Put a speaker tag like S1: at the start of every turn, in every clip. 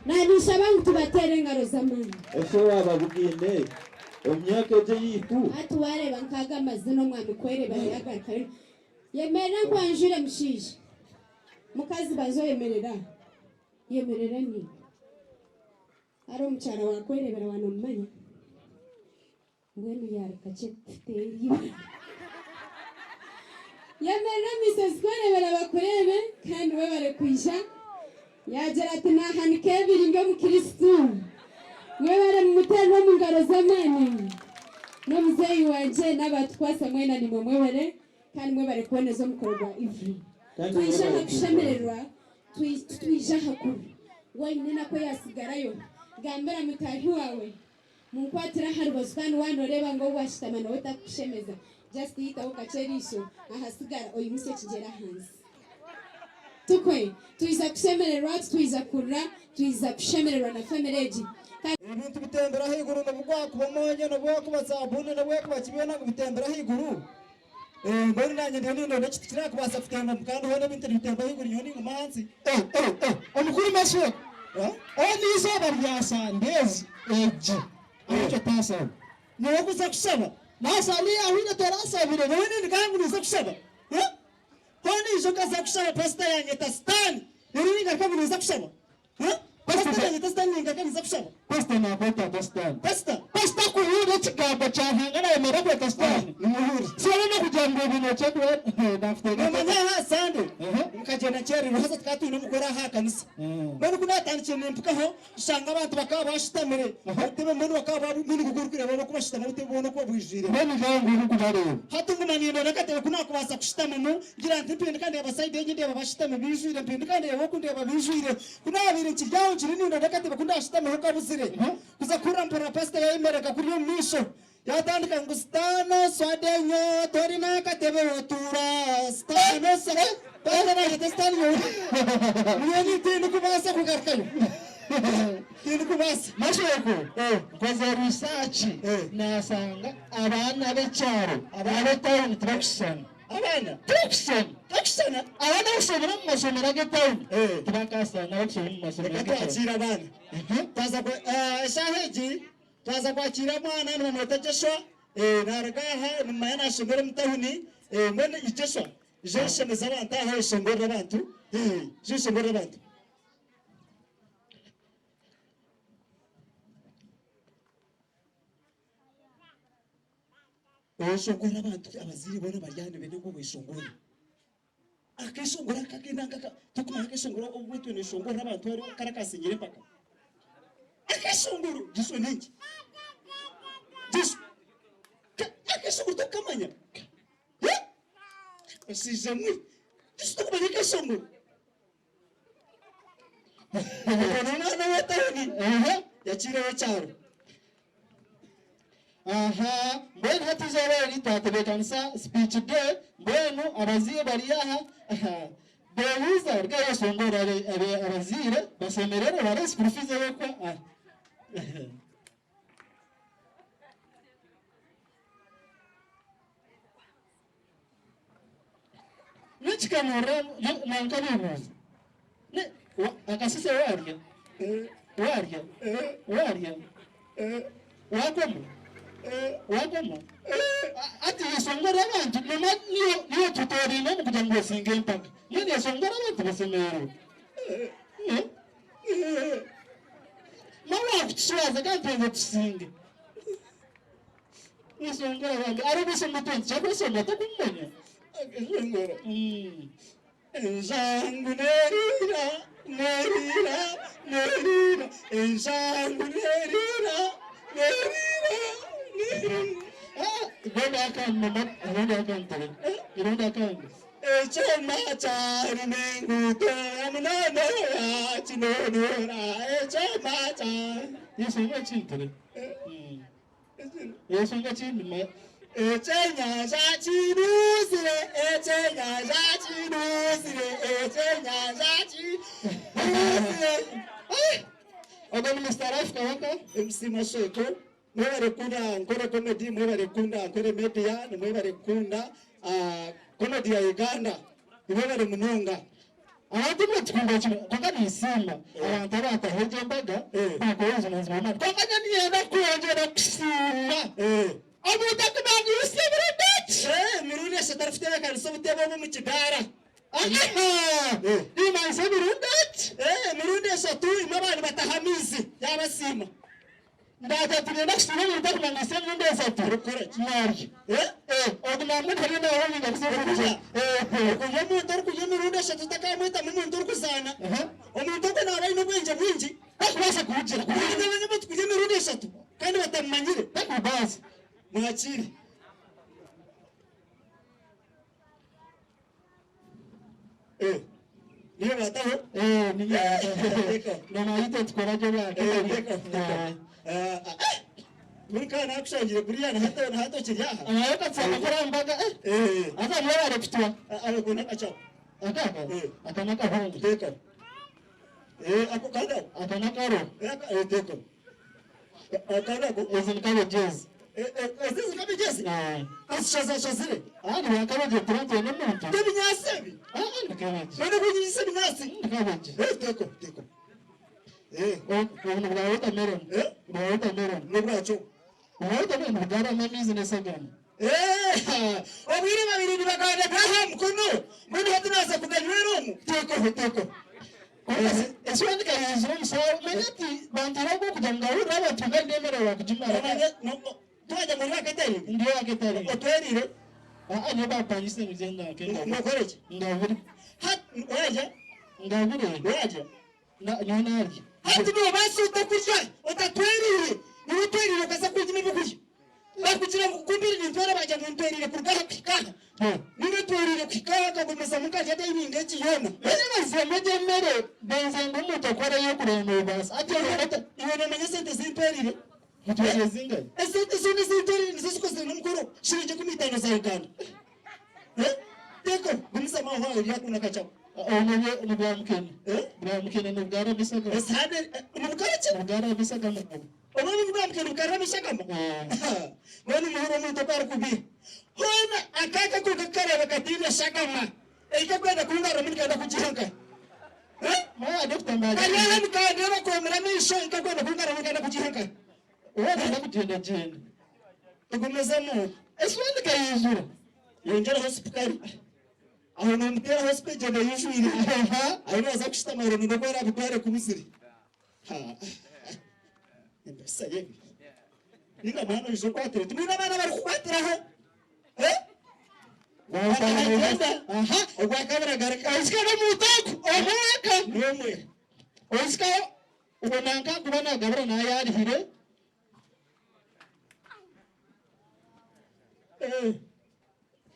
S1: Naanshaba ngu tubateere engaro z'amaani.
S2: Ese waaba bugaine omu myaka egi eyaitu?
S1: Hati waareeba nk'aga amazina omwami Kwereba yaagarukayo. Yemerera nkwanjure mushaija. Mukazi banza oyemerere aha. Yemerera niiwe. Hariho omukyara wa Kwerebera waaba noomumanya? Mbwenu yaareka ki kuteera eibara? Yemerera omu maisho zikwereebera bakureebe kandi webare kwija. Yaagira ati naahanika ebiri ndi Omukristo. Mwebare mumuteerere omu ngaro z'amaani. N'omuzeeyi wangye n'abaatukwasa mwena nimwe mwebare kandi mwebare kuboneza omukoro gwa Ivry.
S2: Kandi
S1: Twija aha
S2: mwebare kwija.
S1: kushemererwa, titwija aha kurira. Waine enaku eyaasigarayo, gambira mutaahi waawe. Munkwatire aha rubaju kandi waaba nooreeba ngu ou waashutama nawe tarikukushemeza, just yitaho kakye eriisho ahasigara oyimutsye ekigyere ahansi. Tukwe, twija kushemererwa, titwija kurira, twija kushemererwa na family egi. Kandi.
S3: Ebintu bitembera ahaiguru n'obu gwakuba omwonyo, n'obu gwakuba sabuuni, n'obu gwakuba ki byona ngu bitembera ahaiguru. Mbwenu naanye ndiyo nindonda ekiti kirakubaasa kutemba kandi hoona ebintu nibitemba ahaiguru nyowe ninguma ahansi.
S4: Omukuru Mashek, Onu eizooba rya Sande egi ahabw'ekyo otaashaba.
S3: Nyowe kuza kushaba? Na Sande yaahwaire torashabire nyowe nindugaaha ngu ninza kushaba? Hoona eija okaza kushaba pasita yanyeta sitaani reero ningaruka ngu ninza kushaba? Pasita yanyeta sitaani ningaruka ninza kushaba?
S4: Pasita naakweta ata sitaani?
S3: Pasita!
S4: Pasita kuhuurira ekigambo kya Ruhanga nayemerera kureka sitaane.
S3: Nimuhuurire.
S4: Sitaane n'okugira ngu ebi nokyendwa nakuteera.
S3: Nomanya aha Sande nkagyenda nkyererwa haza tukaba twine omukoro aha aha kanisa. Mbwenu ku naatandikire nimpikaho nshanga abantu bakaba bashutamire obutebe mbwenu bakaba ba mbwenu ngu orikureeba oku bashutami obutebe bwona okuba bwijwire.
S4: Mbwenu nkawe ngu orikubareeba.
S3: Hati nguma nindora akatebe ku naakubaasa kushutamamu ngira nti mpinduka ndeeba sayidi egi ndeeba bashutami bijwire mpinduka ndeeba oku ndeeba bijwire. Ku naabaire nkiri aho nkiri nindora akatebe ku ndaashutameho kabuzire. Kuza kuhurira mpurira pasita yayemerera kuriya omu maisho yatandika ngu sitaane oswade nyo tori n'akatebe otuura sitaane oswa pasita nayeta sitaane nyowe nyowe tindikubaasa kugarukayo tindikubaasa.
S4: Mashoko nkoze research nasanga abaana b'ekyaro n'ab'etawuni tibakushushana.
S3: Abaana
S4: Tibakushushana.
S3: Tibakushushana.
S4: Abaana abakushomera omu mashomero ag'etawuni tibakashushana n'abakushomera omu mashomero
S3: Reka
S4: ag'ekyaro.
S3: twakiire abaana. Twaza kwa eshaaha egi twaza kwakiira omwana nibamweta Joshua naruga aha nimumanya nashomera omu tawuni mbwenu Joshua ija oshemeze abantu aha oyeshongorere abantu ija oyeshongorere abantu. Oyeshongorere abantu abazaire boona bari aha nibenda ngu obeshongorere. Akeshongoro aka akenda nkaka tokumanya akeshongoro obu itwe neshongorera abantu hariho kari akasingire empaka. Akeshongoro Joshua nenki? Joshua akeshongoro tokukamanya? Eh? Bashaija mwe Joshua tokumanya akeshongoro? Ogwo n'omwana w'etawuni yakiire ow'ekyaro.
S4: Aha, mbwenu hati eizooba eri twatebeekanisa speech day, mbwenu abazaire bari aha, aha, beebuuza ruga yeshongore abe, abe, abazaire bashemererwe barehe school fees ey'okuha, ah. Nikikanurira nanka bebuuza akasise warya warya warya wakoma wakoma ati yeshongora abantu mama niyo niyo tutorine omu kugira ngu osinge empaka mbwenu yeshongora abantu basemererwe mama wakutuswaza kandi twenze tusinge. Weshongora bambi ari obwishongo nitwenda kyakweshongora tokumumanya.
S3: Akeshongora. Enjangu nerira nerira nerira enjangu nerira nerira nerira.
S4: Irondi akandi mama irondi akandi tere irondi akandi.
S3: Ekyoma kyarima enguuto ya munana yakinonora ekyoma kya.
S4: Yeshongora ekindi tere. Yeshonga kindi ma.
S3: Ekyenyanja kinuzire ekyenyanja kinuzire ekyenyanja kinuzire.
S4: Ogwo ni Mister Life Kabaka.
S3: MC Masheko mwebare kukunda Ankole comedy mwebare kukunda Ankole media nimwebare kukunda comedy ya Uganda nimwebare munonga.
S4: Abantu imwe tukunda kimwe kwonka ninsiima abantu abaataho egyo embaga baakora obujunaanizibwa bw'amaani. Kwonka nyowe niinyenda kwongyera kusiima omuntu akumanya ngu osiimire daki.
S3: Emirundi eshatu arikutebeekanisa obutebe obu omu kidaara.
S4: Nimanyisa emirundi eki?
S3: Emirundi eshatu imwe abaana bataha amaizi yaabasiima.
S4: Ndagira nti niinyenda kusiima omuntu akumanyisa emirundi eshatu.
S3: Orikukora ki?
S4: Narya. Ogu naamwe hariyo naawe owinga
S3: Okurya? Okurya omuntu orikurya emirundi eshatu takamwetamu omuntu orikuzaana. Omuntu ogwo naaba aine obwengye bwingi.
S4: Takubaasa kubugira.
S3: Kubugira omuntu kurya emirundi eshatu kandi batamumanyire.
S4: Takubaasa.
S3: Mwakiire. Eh, niwe bataho?
S4: Eh, niwe bataho. Namayite tukora gye bwaka.
S3: Eh, teka, teka. Eh, ah, buri kana nakushangire kuriya na hato na hato kiri aha.
S4: Ayo katsanga kora mbaga eh.
S3: Eh.
S4: Aza mwe bare kutwa.
S3: Ayo kuna kacha.
S4: Akaka.
S3: Eh.
S4: Akana kahongo.
S3: Teka. Eh, ako kanda.
S4: Akana karo.
S3: Eh, eh, teka. Akana ako.
S4: Ezi ni cabbages.
S3: Eh, eh, ezi cabbages.
S4: Eh.
S3: Azishaza shazire.
S4: Ah, ni cabbage turantu n'omuntu.
S3: Tebinyaasi ebi.
S4: Ah, ni cabbage.
S3: None kunyisa ebinyaasi.
S4: Ni cabbage.
S3: Eh, teka, teka. Eh.
S4: Obu ni bwa watermelon.
S3: Eh?
S4: Bwa watermelon.
S3: Ni bwakyo.
S4: Bwa watermelon bugaramu amaizi n'esagama.
S3: Eh, obwire babiri nibaganda aha mukono. Mbwenu hati naaza kuganywera omu. Tekaho, tekaho.
S4: Esiwani kayizire omusawo manya ati banteire ogw'okugira ngu ngahurira abantu nga ndemererwa kugimara.
S3: Twajya muri akatari.
S4: Ndi akatari.
S3: Otwerire.
S4: Aa niyo bapangise ngu ngye ngake.
S3: Nokora ki?
S4: Ngabire.
S3: Wajya?
S4: Ngabire.
S3: Wajya?
S4: Nyowe narya.
S3: Hati nobaasa ota kurya otatwerire? Iwe otwerire okaza kunyima ebyokurya. Bakugira ngu kumbire nintwara bagira ngu ntwerire kuruga aha kuhika aha. Ninga ntwerire kuhika aha nkagumizamu nkarya dining egi yoona.
S4: Bene bazemu egyo emere benze ngu omuntu akoreyo kureba nobaasa. Hati
S3: Iwe nomanya esente zintwerire?
S4: Mutwariire zingahi?
S3: Esente zoona ezintwerire nizo zikozire n'omukoro shiringi 50 za Uganda. Teekaho, gumizamu aho aho erya kuna kachaho.
S4: Obwo ni bwa mukene. Bwa mukene nibugarura eshagama.
S3: Esahani nibukora ki?
S4: Nibugarura eshagama.
S3: Obwo ni bwa mukene bugarura eshagama? Mbwenu muhurire omuntu oku arikubiiha. Hoona akaaka ko kakareeba kataine eshagama erikakwenda kungaruramu nikenda kugiiha nkahi? Kari aha nikandeeba koomire amaisho erikakwenda kungaruramu nikenda kugiiha nkahi?
S4: Waaba kugyenda gyenda.
S3: Tugumizemu.
S4: Eswani ekaijura.
S3: Yongyeraho sipukari. Aho nomuteeraho sipa egyenda eyijwire. Ahu naaza kushutama oronda oku arabitware kubuzire. Embasa yebi. Ninga mwana oije okwatire. Timwine abaana abarikukwatiraho? Eh? Agenda.
S4: Aha.
S3: Ogwakabiri agaruka.
S4: Ohika n'omuntu ogu omweka.
S3: N'omwe.
S4: Ohika obwo nanka kuba nagabura naye yarihire.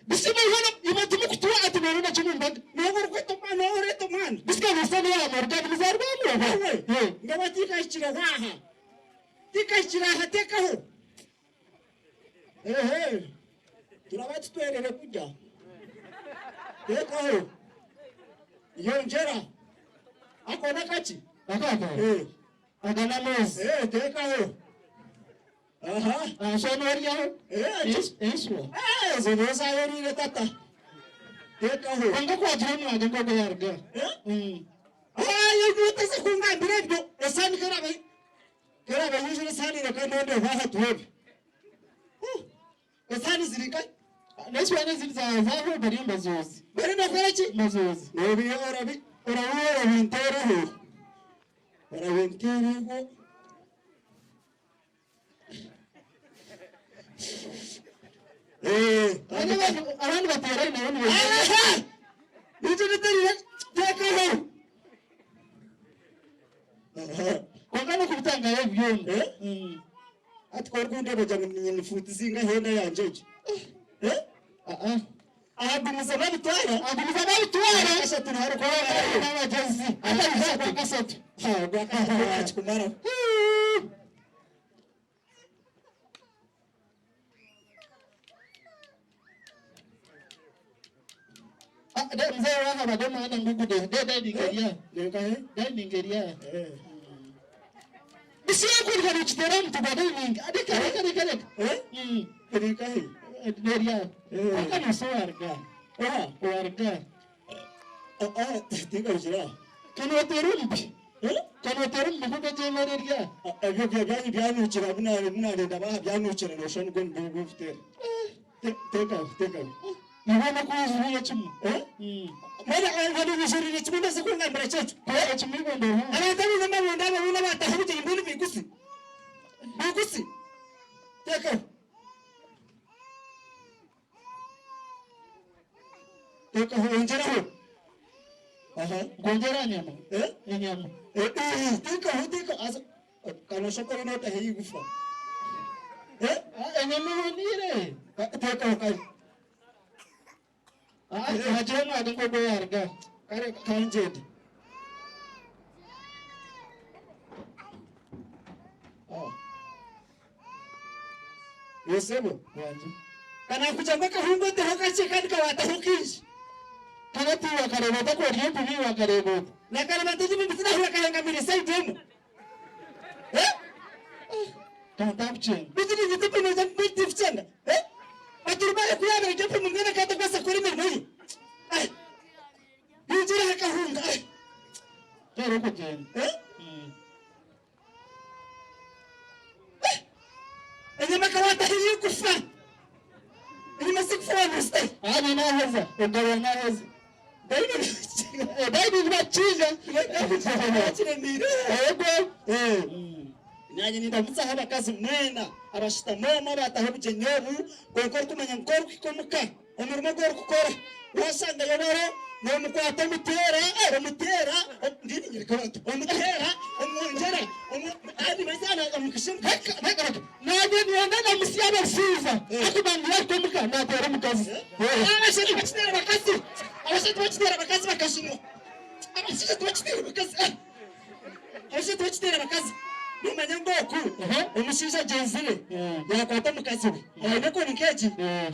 S4: Buzima hoona imwe timukutuha ati noona na kimwe mbaga.
S3: Nooba orikweta omwana ou oreeta omwana.
S4: Buzima nooshuusha n'owaamaruga ni muzaarwa wamwe oba?
S3: Iwe ngaba tikahikire aha. Tikahikire aha teekaho. Ehe. Turaba tutwerere kurya. Teekaho. Yongyera. Ako n'akaki?
S4: Akaka. Aga n'amaizi.
S3: Teekaho. Aha.
S4: Aha nooryaho enswa.
S3: Ezo nizo zaayoriire tata. Teekaho.
S4: Kwonka ku wagira omwanya nk'ogwo yaaruga.
S3: Ayi otaza kungambira ebyo. Esaani keraaba keraaba yijura esaani reka ndondeho aha tureebe. Esaani ziri nkahi?
S4: N'enswa n'ezindi zaaho bariyo nibazooza.
S3: Bariyo nibakora ki?
S4: Nibazooza.
S3: Orabi orabi orabinteereho. Orabinteereho.
S4: Abandi bateeraine nabo nibaija. Kwonka n'okubitangayo byona.
S3: Hati ku orikundeeba ogira ngu niinye nifuuti zingahi enda yangye egi? Agumizamu abitwara.
S4: Agumizamu abitwara.
S3: Ogwakashatu niho arikuba.
S4: N'abagyezi. Ogwakashatu.
S3: Ogwakashatu nakikumaraho.
S4: Mzee wahabaga omwana ngu gude de dining eri aha. Dining eri aha. Bisi yakurika nikitera omuti gwa dining. Reka reka reka reka.
S3: Eri nkahi?
S4: Eri aha. Kwonka nosa owaruga aha.
S3: Oha?
S4: Owaruga aha.
S3: Tingarukire aha.
S4: Kanoteera omubi. Kanoteera omubi kwonka egyo emere eri aha.
S3: Ebyo byanyu byanukira munarenda baha byanukira noshusha nigwo mubi gurikuteera. Teekaho teekaho.
S4: Iwe n'okwijurira kimwe.
S3: Mbwenu nijurire kimwe ndaza kungambira kyekyo.
S4: Ekimwe ibondo rihango.
S3: Abantu abaine amabondo abo boona bataha obugyenyi mbwenu bigusi. Bigusi. Teekaho. Teekaho ongyeraho. Aha.
S4: Nkwongyera aha nyama? Enyama.
S3: Teekaho teekaho. Haza kanoshwa ku oriyo nootaho eigufa.
S4: Enyama eboniire.
S3: Teekaho kare.
S4: Hagira omwanya nk'ogwo yaaruga.
S3: Kare kangyende. Yosebo.
S4: Wangi.
S3: Ka naakugira ngu akahungu oteho kakye kandi kawaataho kaingi.
S4: Kandi ati wakareeba ota ku ori empumi wakareeba ota.
S3: Nakareeba nti egi emiti nahurira kahengamire sayidi emwe.
S4: Ka ntakucenga.
S3: Beitu niinye timpumi beitu tinkucenga. Aturubare ku yaabaire ari empumi mbwenu akaba atakubaasa kukora emirimo ye. Yongyera aha kahunga.
S4: Teera okugyenda.
S3: Enyama ekawaataho erikufa. Enyama zikufa waaba ozitahe.
S4: Aha naaheza, ogabura naaheza. Baibuli nibakikinga.
S3: Bakiremiire.
S4: Ego.
S3: Nanye nindamutsaho abakazi mwena abashutami omu abaataho obugyenyi obu, kwonka orikumanya ngu ku orikuhika omuka omurimo ogu orikukora washangayo baro nomukwata omuteera omuteera ndiinyereka abantu omuteera omwongyera
S4: Nanye niinyenda ndamutsye abashaija ahakuba ngu yaahika omuka naateera omukazi.
S3: Abashaija tibakiteera bakazi, abashaija tibakiteera bakazi bakajunwa, abashaija tibakiteera bakazi. Abashaija tibakiteera bakazi. Nomanya ngu oku omushaija agyenzire yakwata omukazi we aine enkoni nk'egi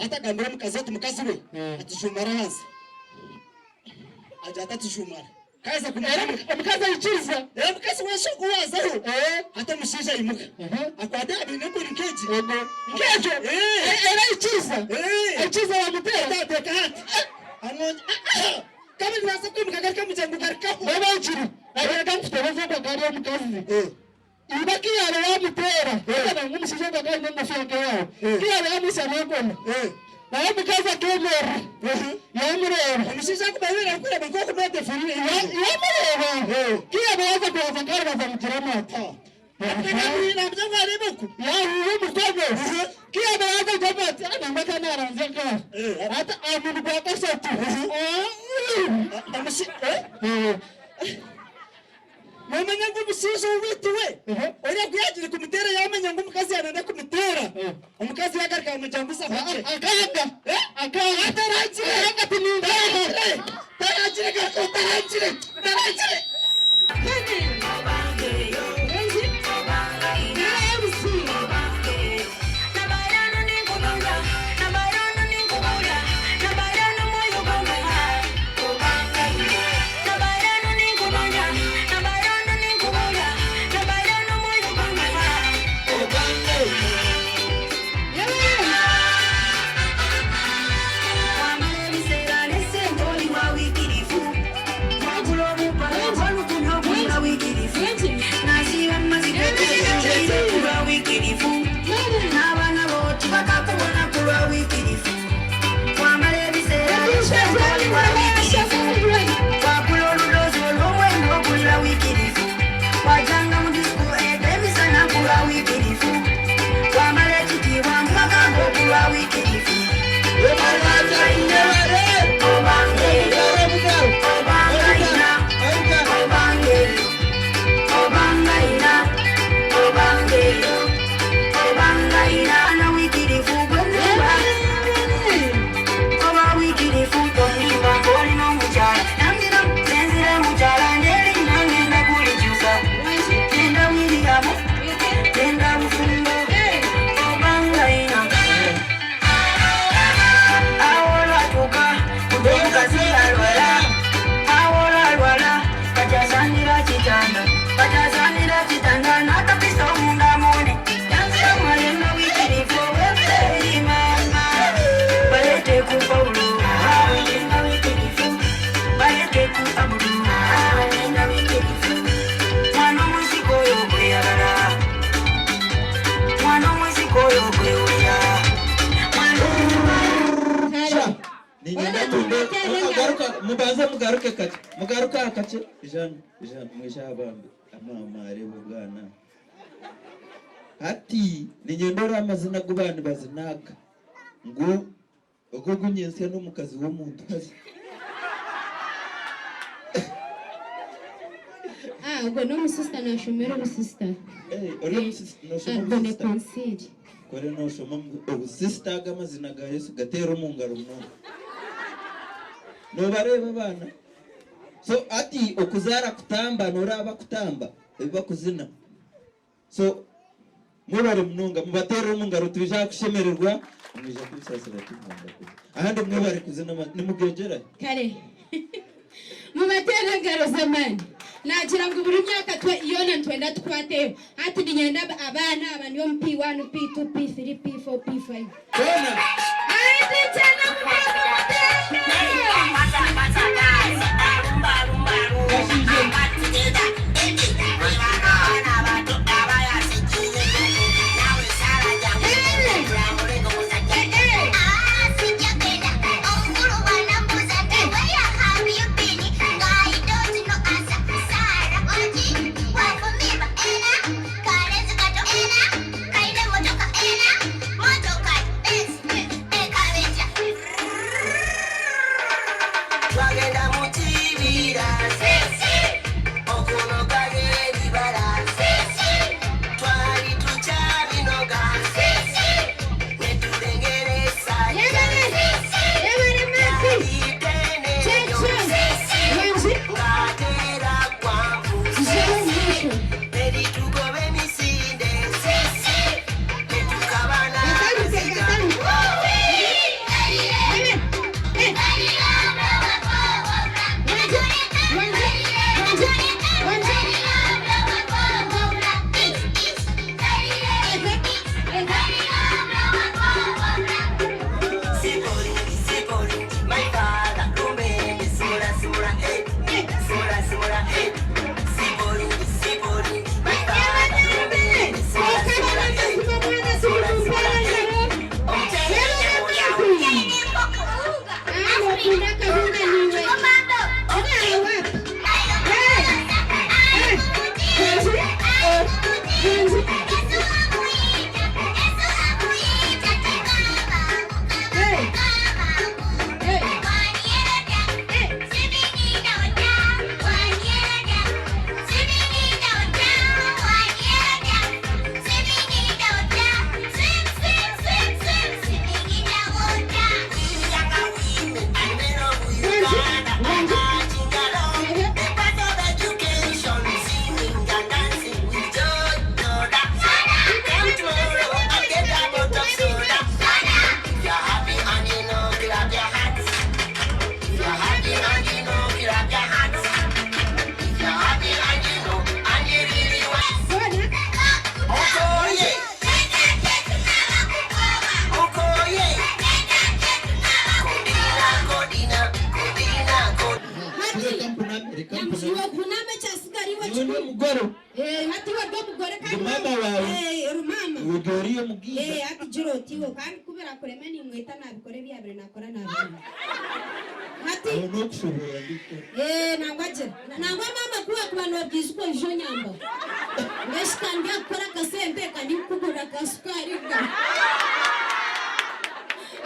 S3: atagambira omukazi ati mukazi we ati juumara ahansi agira ati ati juumara kaza
S4: kumara omukazi aikiriza
S3: omukazi we ogu waazaho hati omushaija aimuka akwata aine enkoni nk'egi
S4: nk'egyo era aikiriza aikiriza yamuteera
S3: ateeka hati amwongyera Kabiri naaza kwimuka garuka mugye ngu garukaho.
S4: N'abakiri nagira ngu kuteebeza ogwo akaba ari omukazi. Iba ku yaaba yaamuteera, akaba ngu omushaija ogwo akaba aine engufu nk'eyaawe. Ku yaaba yaamwitsya n'enkoni, nawe omukazi akeemerera yaamureeba.
S3: Omushaija akubaire arikureeba nk'oku nootefurire.
S4: Yaamureeba. Ku yaaba yaaza kubanza nk'arubanza amugiramu ati. Yaahuuha omukono, ku yaaba yaaza kugamba ati, Ah, nangwa ka naaranzya nk'aha. Ati aha murundi gwa kashatu.
S3: Noomanya ngu omushaija owaitu we, oriya ku yaagiire kumuteera yaamanya ngu omukazi yaanenda kumuteera, omukazi yaagaruka yaamugira ngu zaho gye.
S4: Akanga. Akanga.
S3: Atarangire.
S4: Akanga ati nindaha.
S3: Tarangire garuka otarangire. Tarangire.
S2: Niinyenda tumbe garuka mubanze mugaruke kakye mugaruke aha kakye ijana ijana mwije aha bambi amaama areebe obwana hati niinyenda orebe amazina agu ba nibazina aga ngu ogu ogu nyentsya n'omukazi w'omuntu haza.
S1: Ah, ogwo n'omusisita nashomera obusisita.
S2: Eh, ori omusisita noshoma
S1: Ah, Bone
S2: obusisita?
S1: Concile.
S2: Kore noshoma obusisita aga amazina ga Yesu gateera omu ngaro munonga. Nobareeba abaana. So hati okuzaara kutamba noraaba kutamba ebi bakuzina. So mwebare munonga mubaterere omu ngaro twija aha kushemererwa nimwija kubisaasira timwenda kuza ahandi mwebare kuzina nimugyengyera hi?
S1: Kare mubateere engaro z'amaani. Naagira ngu buri myaka twe yoona nitwenda tukwateyo. Hati niinyenda abaana aba ndi omu P1, P2, P3, P4, P5.
S2: Boona.
S1: Eh, hati iwe ori omugore kandi
S2: Ndi maama waawe.
S1: Eh, ori maama.
S2: Iwe ori oriya omugaiga.
S1: Eh, hati gira oti iwe kandi ku birakurema nimweta nabikora ebi yabire nakora nabimanya. Hati
S2: Aho n'okushoboora ndikukora.
S1: Eh, nangwa gira. Nangwa maama ku wakuba nobyijuka oije onyambaho. Mbwenu shi ka ndyakukora akasente kandikukugurira ka sukaari ka.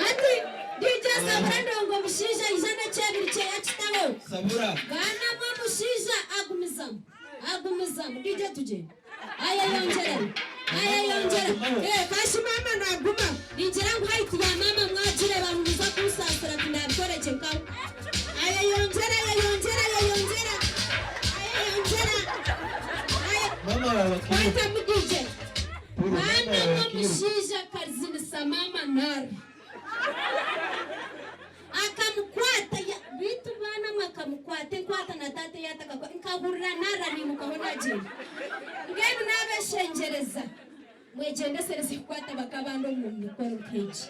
S1: Hati DJ Sabura ndongo omushaija aija n'ekyebiri kyeye akitaho.
S2: Sabura.
S1: Baanamwe omushaija agumizamu. Agumizamu DJ tugyende. Ayeyongyerayo. Ayeyongyera. Eh, kashi maama naguma. Ningira ngu height ya maama mwagireeba nimuza kunsaasira tindabikoregye nkawe. Ayeyongyera, ayeyongyera, ayeyongyera. Ayeyongyera. Aye.
S2: Maama wawe akiruka.
S1: Kwatamu DJ.
S2: Puru, maama
S1: Maama
S2: wawe akiruka.
S1: omushaija akazinisa maama nari. Akamukwata ya beitu baana mwe akamukwata enkwata na taata ei atakakwa nkahurira narira naimukaho nagyenda. Mbwenu nabeshengyereza mwegyendesereze kukwata abakabandi omu mikoro nk'egi.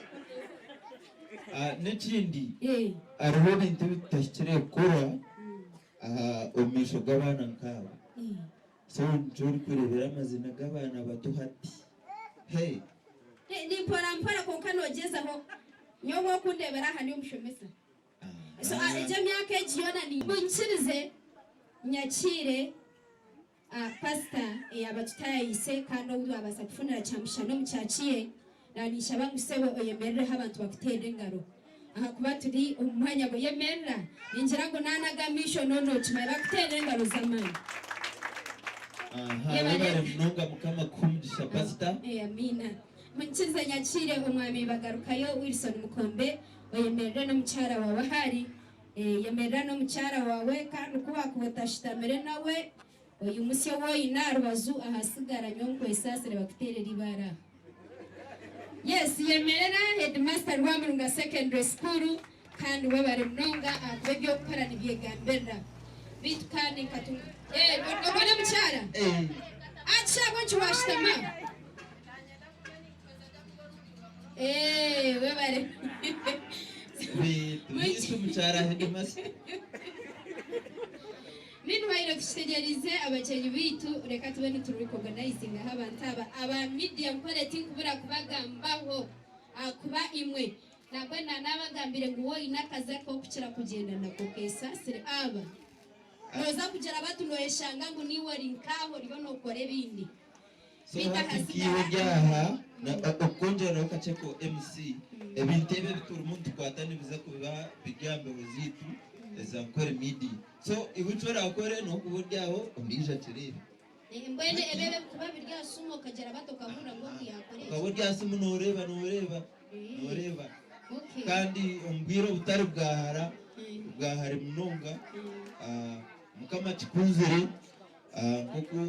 S2: Ah, n'ekindi
S1: Eh.
S2: hariho ebintu ebi tutahikire kukora aha omu maisho g'abaana nk'aba.
S1: Eh.
S2: So nikyo orikureebera amazina g'abaana bato hati. Hey.
S1: Ni mpora mpora kwonka nogyezaho nyowe okundebera aha ndi omushomesa so egyo emyaka egi yoona ni munyikirize nyakiire pasita eyaba atutayaayise kandi ou twabaasa kufunira kyamushana omu kyakiye naninshaba ngu sebo oyemerereho abantu bakuteerere engaro ahakuba turi omu mwanya gwe yemerera ningira ngu nanaga amaisho nonokimanya bakuteerere engaro z'amaani.
S2: Aha,
S1: Yebare.
S2: webare munonga mukama akuhe omugisha pastor.
S1: Amiina. Munkize nyakiire omwami Bagarukayo Wilson Mukombe oyemerere n'omukyara waawe ahari. Yemerera n'omukyara waawe kandi ku waakuba otashutamire nawe oyimutsye ou oine aha rubaju ahasigara nyowe nkwesaasire bakuteerere eibaare aha. Yes, yemerera Headmaster Rwamurunga Secondary School kandi webare munonga ahakuba eby'okukora nibyegambirira. Beitu kandi nkatunga Eh, ogwo n'omukyara?
S2: Eh.
S1: Ati ahabw'enki washutama? Eh, webare.
S2: Beitu beitu mukyara Headmaster.
S1: Meanwhile tukitegyereize abagyenyi baitu reka tube nitu recognizingaho abantu aba. Aba media nkore tinkubura kubagambaho ahakuba imwe nabwe nanaabagambire ngu waaba oine akazi ak'okukira kugyenda nako keesaasire aba. Nooza kugira bati nooyeshanga ngu niiwe ori nk'aho oriyo nookora ebindi.
S2: So
S1: Beitu
S2: hati
S1: ahasigara
S2: nkiiwe ori aha okwongyeraho kakye ko MC ebintu ebi ebiturimu nitukwata nibiza kuba biri aha mbeho zaitu eza Nkore Media. So iwe eki orakore n'okuba ori aho ondiijo akireebe.
S1: Mbwenu ebi ebirikuba biri aha simu okagira bati okahurira ngu ogu yaakora eki.
S2: Okaba ori aha simu nooreeba nooreeba nooreeba kandi omu bwire obutari bwa hara bwa hare munonga Mukama akikunzire nk'oku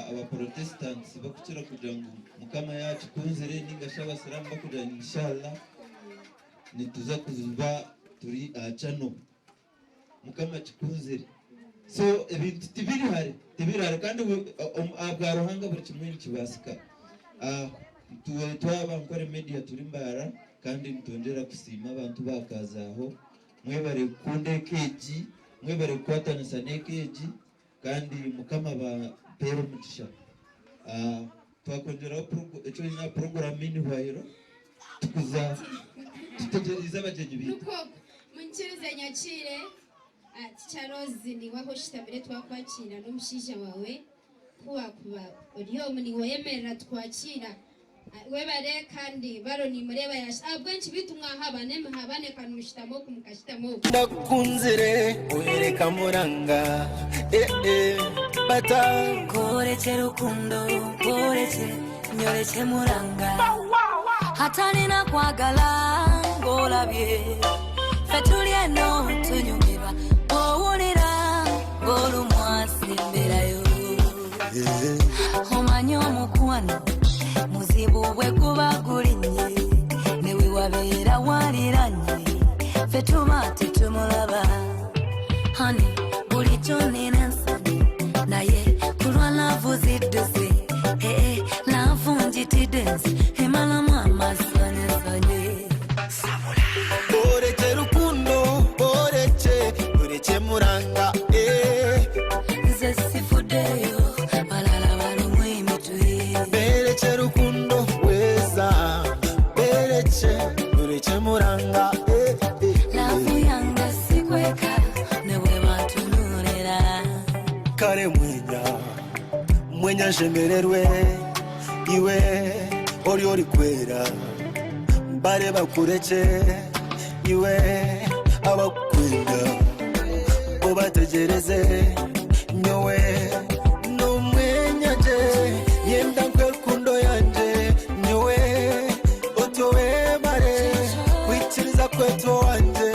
S2: Abaporotesitanti barikukira kugira ngu Mukama yaakikunzire nainga shi Abasiraamu barikugira ngu Inshallah nituza kuba turi aha channel. Mukama akikunzire. So ebintu tibiri hare, tibiri hare kandi ahabwa Ruhanga buri kimwe nikibaasika. Twaba Nkore Media turi Mbarara kandi nitwongyera kusiima abantu baakaaza aho. Mwebare kukunda eka egi, mwebare kukwatanisa n'eka egi kandi Mukama abampere omugisha. Twakwongyeraho eki oine aha puroguraamu meanwhile tukuza tutegyereize abagyenyi baitu.
S1: Nikwo munyikirize nyakiire Teacher Rose niiwe ahu oshutamire twakwakiira n'omushaija waawe ku waakuba ori omu niiwe oyemerera tukwakiira. Webare kandi baro nimureeba yash ahabw'enki beitu mwahabana emihabane kandi mushutama oku mukashutama oku.
S5: Ndakukunzire ohereka muranga eh eh bata.
S6: Nkorekye rukundo nkorekye nyorekye muranga Atalina kwagala ng'olabye ffe tuli eno tunyumirwa owulira ng'olumwa semberayo omanyi omukwano muzibu bwe guba gulinnye ne we wabeera waliranye ffe tuba tetumulaba honey bulijjo nina ensonyi naye kulwa laavu zidduse eh, eh, laavu njitidde nze emalamu amasanyasanye
S5: Orekye rukundo orekye orekye muranga eh.
S6: Nze sifuddeyo balala.
S5: Mwenya nshemererwe iwe ori orikwera bare bakurekye iwe abakwenda obategyereze nyowe nomwenya gye nyenda nkwerukundo yangye nyowe otyo webare kwikiriza kwetu wangye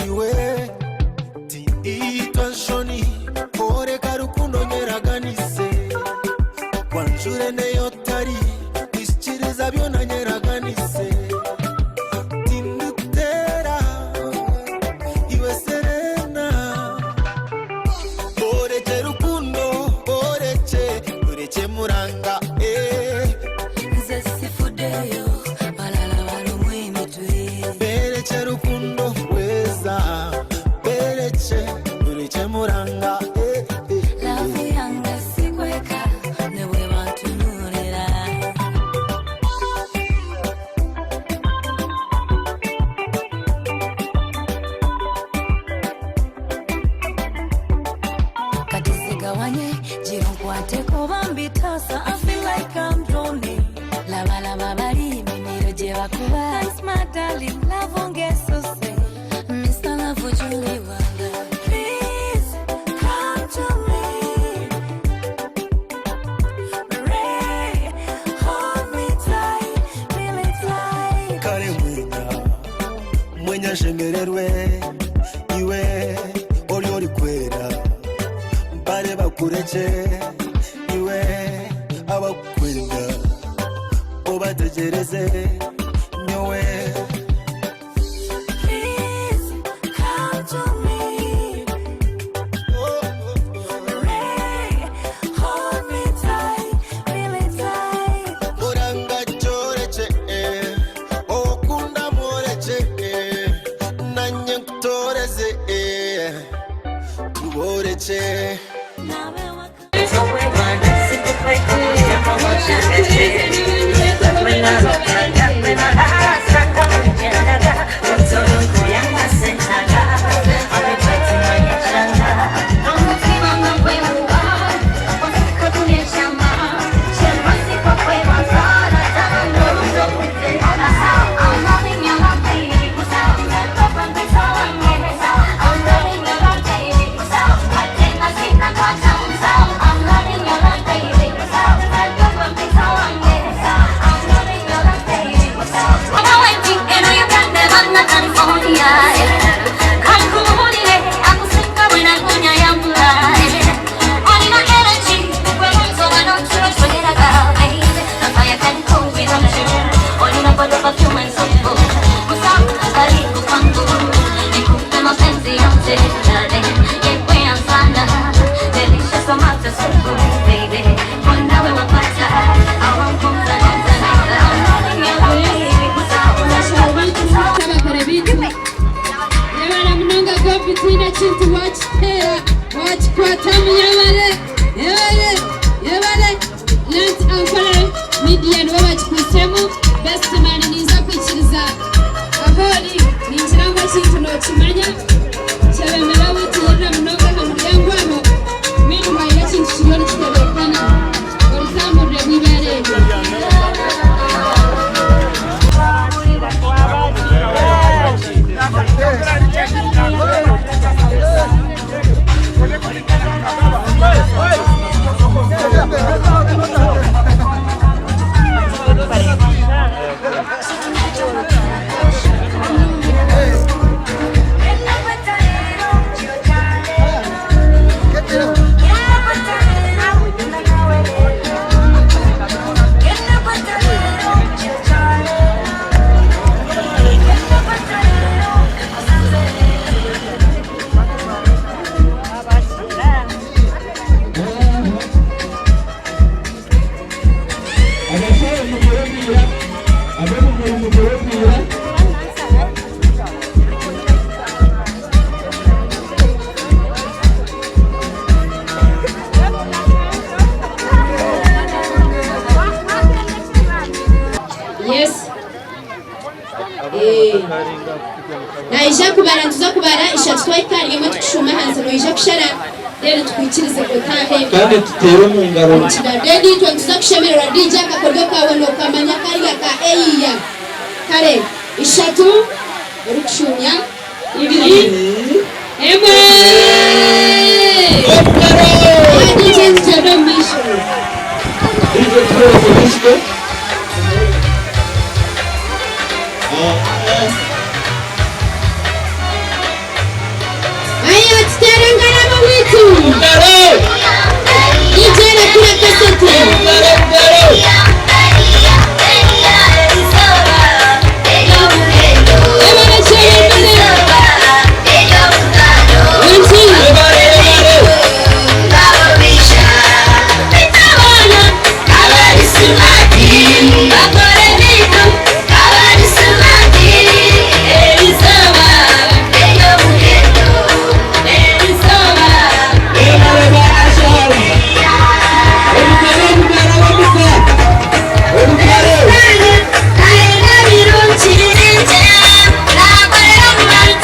S5: iwe tiitwa nshoni oreka rukundo nyeraganise kwanjure neyo tari kwikiriza byona nyeraganise tindutera iwe serena oreke rukundo oreke oreke muranga eh.
S6: Nze sifuddeyo balala balumwe emitwe.
S5: Bereke rukundo weza bereke ureke muranga eh, eh.
S6: Love yange sikweka ne bwe bantunuulira. Kati sigawanye gira nkwateko bambi taasa. I feel like I'm drowning. Laba laba bali emimiro gye bakuba. Thanks my darling, love ongesose. Mr. Love Julie wanga. Please come to me. Ray, hold me tight, really tight.
S5: Kare mwenya mwenya nshemererwe iwe ori orikwera bare bakureke iwe abakwenda obategereze nyowe.
S6: Please come to me. Ray, hold me tight, really tight.
S5: Muranga cyoreke okunda mworeke nanye nkutoreze tuboreke.
S1: Abakora bintu yebare munonga gobi tiine kintu wakiteera wakikwatamu yebare yebare yebare Lent Ankole Media nibo bakikwisemu. Best man, ninza kwikiriza ahoori ningira ngu ekintu nokimanya kyebemera wetihirira munonga aha muryango aho. Meanwhile ekintu kiriyo nikitebeekana oritamburire bw'ibara eryo.
S2: Abasore mugorobwira ab'omumuri mugorobwira.
S1: Yes. Naija kubara, nituza kubara ishatu, twahika rimwe tukushuuma ahansi, noija kushara. Then tukwikirize otaahe.
S2: Kandi tuteere omu ngaro.
S1: Then itwe nituza kushemererwa. DJ akakoryo kaawe nookamanya kariya ka eyiya. Kare, ishatu, orikushuumya, ibiri, emwe!
S2: Omu ngaro!
S1: DJ tugyende omu maisho.
S2: DJ tuheereze disco.
S1: Aya tuteere engaro ab'owaitu.
S2: Engaro!
S1: DJ rakura kasete.
S2: Engaro, engaro! Ebare, ebare! Ebare baashara! Omugaro, omugaro, omuka! Omugaro! Nimwe mutwigire, nimutwigire! Ebare! Ebare DJ!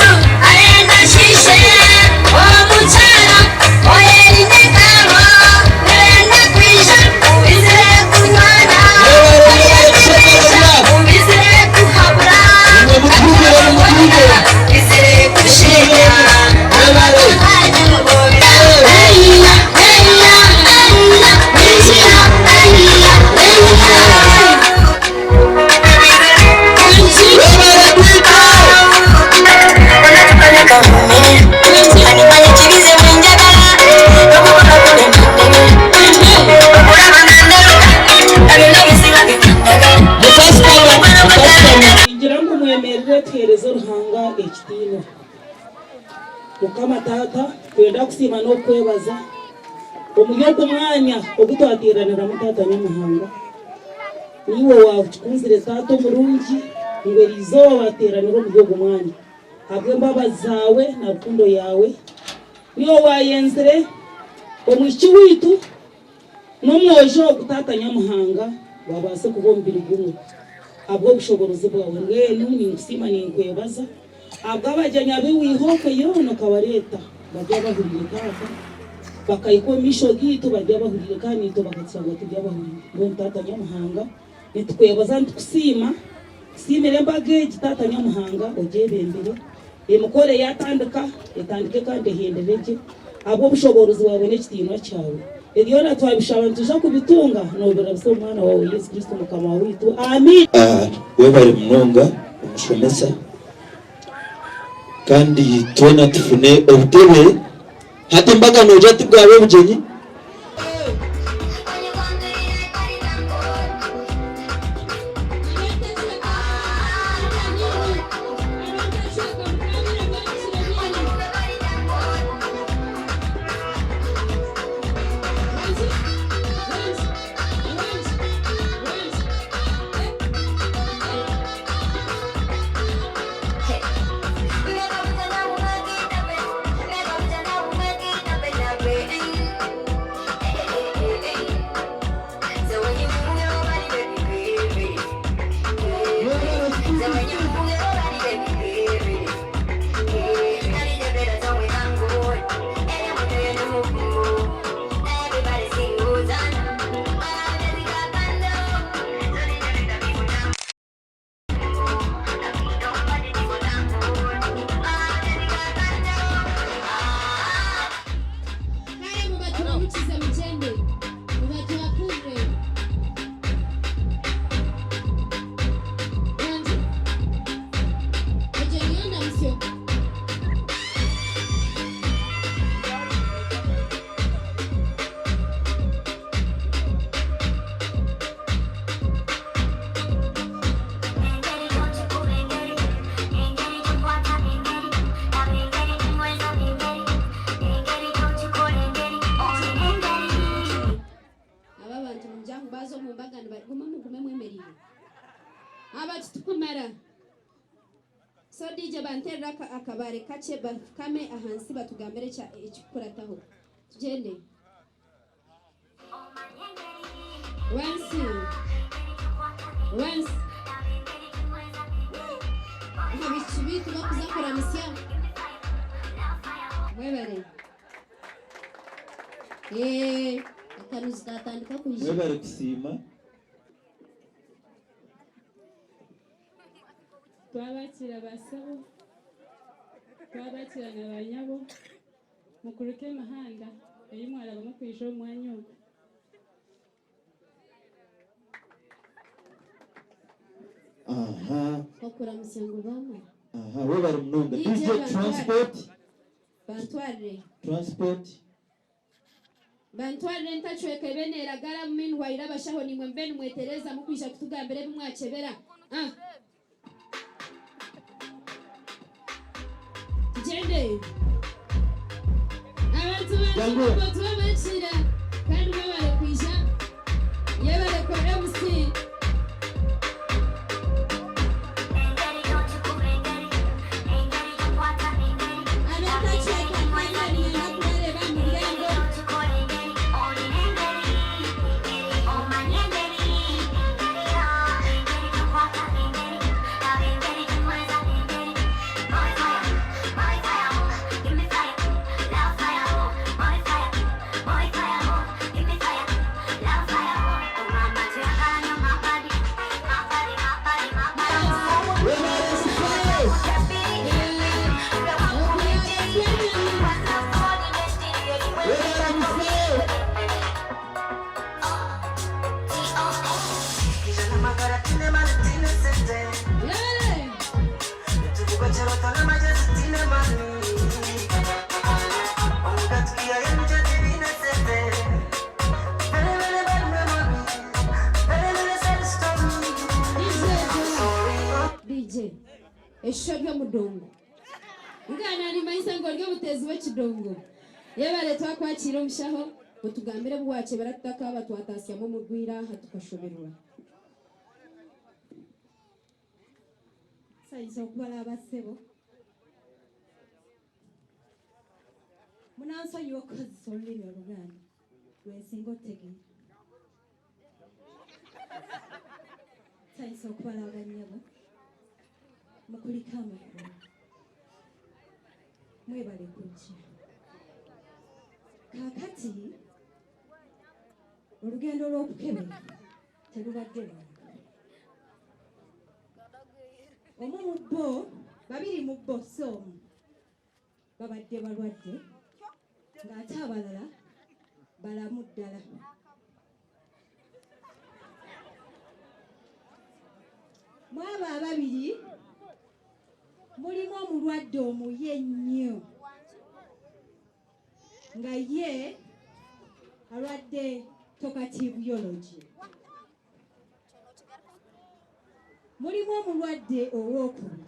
S2: Mutashitama, mutashitama!
S7: Ningira ngu mwemerere tuheereze Ruhanga ekitiinwa. Mukama Taata, twenda kusiima n'okukwebaza omuri ogu mwanya ogu twateeraniramu Taata Nyamuhanga. Niiwe waakikunzire Taata omurungi ngu eri izooba bateeranire omuri ogu mwanya. Ahabw'embabazi zaawe na rukundo yaawe, niiwe waayenzire omwishiki waitu n'omwojo ogu Taata Nyamuhanga babaase kuba omubiri gumwe. Ahabw'obushoboorozi bwawe mbwenu ninkusiima ninkwebaza ahabw'abagyenyi abu waiha okwe yoona okabareeta bari abahuriire Taata bakahika omu maisho gaitu bari abahuriire kandi naitwe bakatushanga turi abahuriire. Mbwenu Taata Nyamuhanga nitukwebaza nitukusiima tusiimire embaga egi Taata Nyamuhanga ogyebembere emikoro eyatandika etandike kandi ehendere gye ahabw'obushoboorozi bwawe n'ekitiinwa kyawe. Ebi byona twabishaba nitwija kubitunga noobirabisa omu Mwana waawe Yesu Kristo Mukama waitu. Amiina.
S2: Webare munonga omushomesa kandi twena tufune obutebe hati embaga nogira tibwaba obugyenyi.
S1: Kare mubaturamukize mugyende mubatwakurire. Wangi. Egyo niyo ndamutsyo. Aba abantu nimugira ngu baaza omu mbaga nibaguma mugume mwemereire. Aba titukumara. So DJ banterere akabare kakye bafukame ahansi batugambire ekikukurataho. Tugyende. Wansi. Wansi. Abaishiki baitu bakuza kuramutsya. Mwebare. Eh, akanuzi katandika kwija.
S2: Mwebare kusiima.
S8: Twabakiira basebo, twabakiira na banyabo, mukuruke emihanda ei mwarabamu kwija omu mwanya ogu.
S2: Aha.
S1: Okuramutsya ngu bamara.
S2: Aha, webare munonga.
S1: DJ
S2: DJ
S1: Bantware.
S2: Transport.
S1: Bantwarire.
S2: Transport.
S1: Bantwarire ntacweka ebe neeragara meanwhile abashaho nimwe mube nimwetereza mukwija kutugambira ebi mwakyebera. Ah. Tugyende. Abantu
S2: Jangu.
S1: bantu tubabakiira kandi mwebare kwija. Yebare kwa MC. Ab'entacweka mwena niinyenda kubareeba aha muryango.
S2: Webare Spice. Webare Museo.
S1: Yebare. DJ esho ry'omudongo ngana nimanyisa ngu ori omuteezi w'ekidongo yebare twakwakira omushaho otugambire obu wakyebera tutakaba twatasyamu omurwire aha tukashoberwa.
S9: Sayinza okubala abassebo munansonyiwa okukozesa olulimi oluganda lwensinga otegeera. Sayinza okubala abannyabo mukuliko amakulu mwebale kujja. Kaakati olugendo lw'okukebera terubadde lwangu. Omu mu bo, babiri mu bo si omu, babadde balwadde ng'ate abalala balamu ddala. Mu abo ababiri mulimu omulwadde omuyi ennyo nga ye alwadde tokatibyology. Mulimu omulwadde owookubiri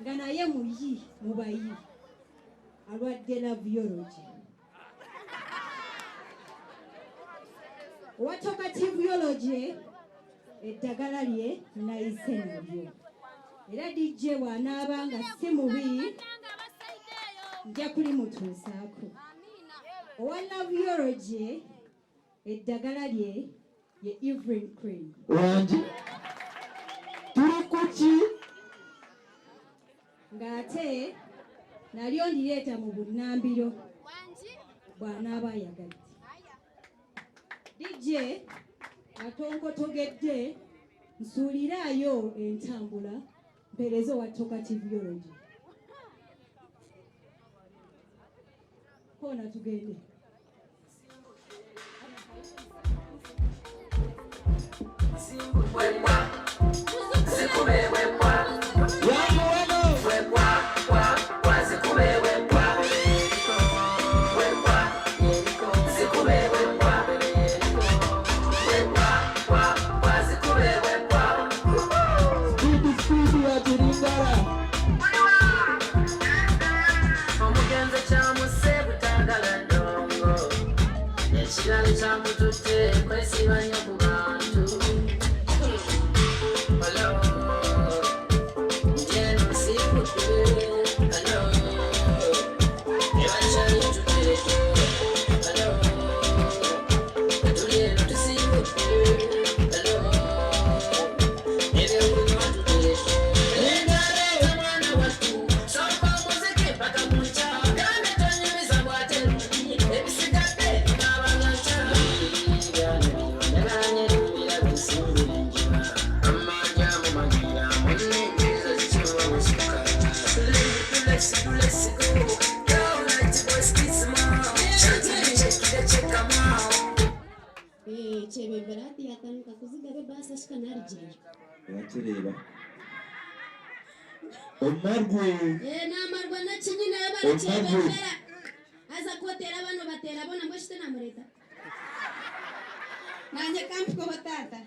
S9: nga naye muyi mubayi alwadde lavyology. Owa tokatibyology eddagala lye nayise nalyo era DJ bw'anaaba nga si mubi nja kulimutuusaako. Owa lavyology eddagala lye ye Evelyn Cream.
S2: Wangi. Turi kuki?
S9: Ng'ate nalyo ndireeta mu bunnambiro bw'anaaba ayagadde. DJ atonkotogedde nsuuliraayo entambula mpeereze owa tokativyology. Koona tugende.
S2: Wangu wano. Speed speed ya Kiringara.
S10: Omugenzi kyamuse butagala ndongo ekirala kyamututte kwesiba nnyo ku bantu. Hello. Njeno nsiibudde. Hello. Ebakyali ntudde. Hello. Tuli eno tusiibudde. Hello. Ebyokunywa tudde. Engalo mwana wattu, somba omuziki mpaka mu nkya. Gambe tonyumiza bw'ate.
S1: Yakyebembera hati yatandika kuzigaba ebaasi ashika narugireyo.
S2: Wakireeba. Omarwe.
S1: Eh, namarwa nakinyi nayo
S2: Omarwe.
S1: barakyebembera. Haza ku oteera banu obateera boona mbwenu shi tinamureeta? Nanye kampikeho taata.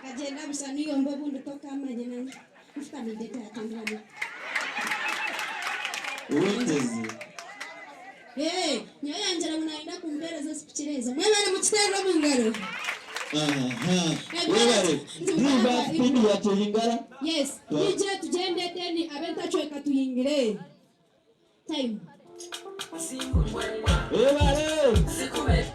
S1: Kagyenda busha niyomba obundi tokamanya nanye nfukamidde taata ndwana.
S2: Weteze.
S1: Eh, nyowe yangira ngu nayenda kumpereza ezipikire ezo. Mwebare mukiterere omu ngaro.
S2: Aha. Webare. Ndumva speed yakihingara.
S1: Yes, DJ tugyende then ab'entacweka tuyingire. Time.
S2: Webare. Mwebare mwebare.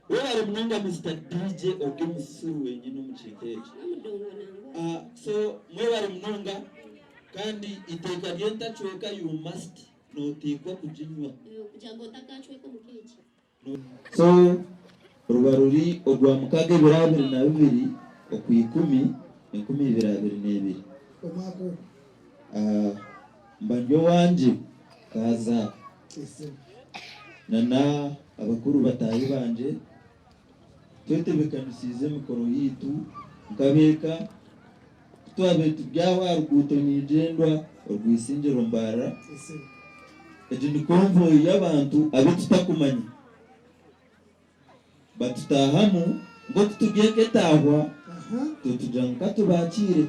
S2: Webare munonga Mr DJ ori omusiru wenyine omu kintu eki. Ah, so mwebare munonga kandi iteeka ry'entacweka you must noteekwa kuginywa.
S1: Kugira ngu otakacweka omu keegi.
S2: So ruba ruri ogwa mukaga ebiro 22 Okwikumi 2022.
S11: Omwaka ogu.
S2: Ah, mba ndi owangye kaza na na abakuru bataahi bangye twetebekanisiize emikoro yaitu nk'abeeka ku twabaire turi aho aha ruguuto ningyendwa orwa Isingiro Mbarara. Egi ni konvoyi y'abantu abu tutakumanya batutaahamu nk'oku turi eka etaahwa tugira ngu ka tubakiire.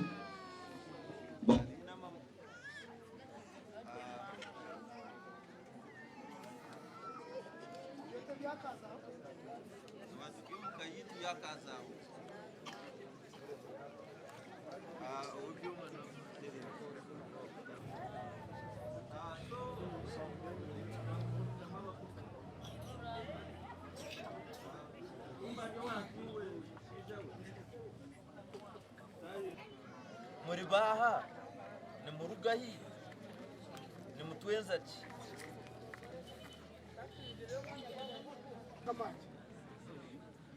S2: Muri baaha? Nimuruga hi? Nimutwenza ki?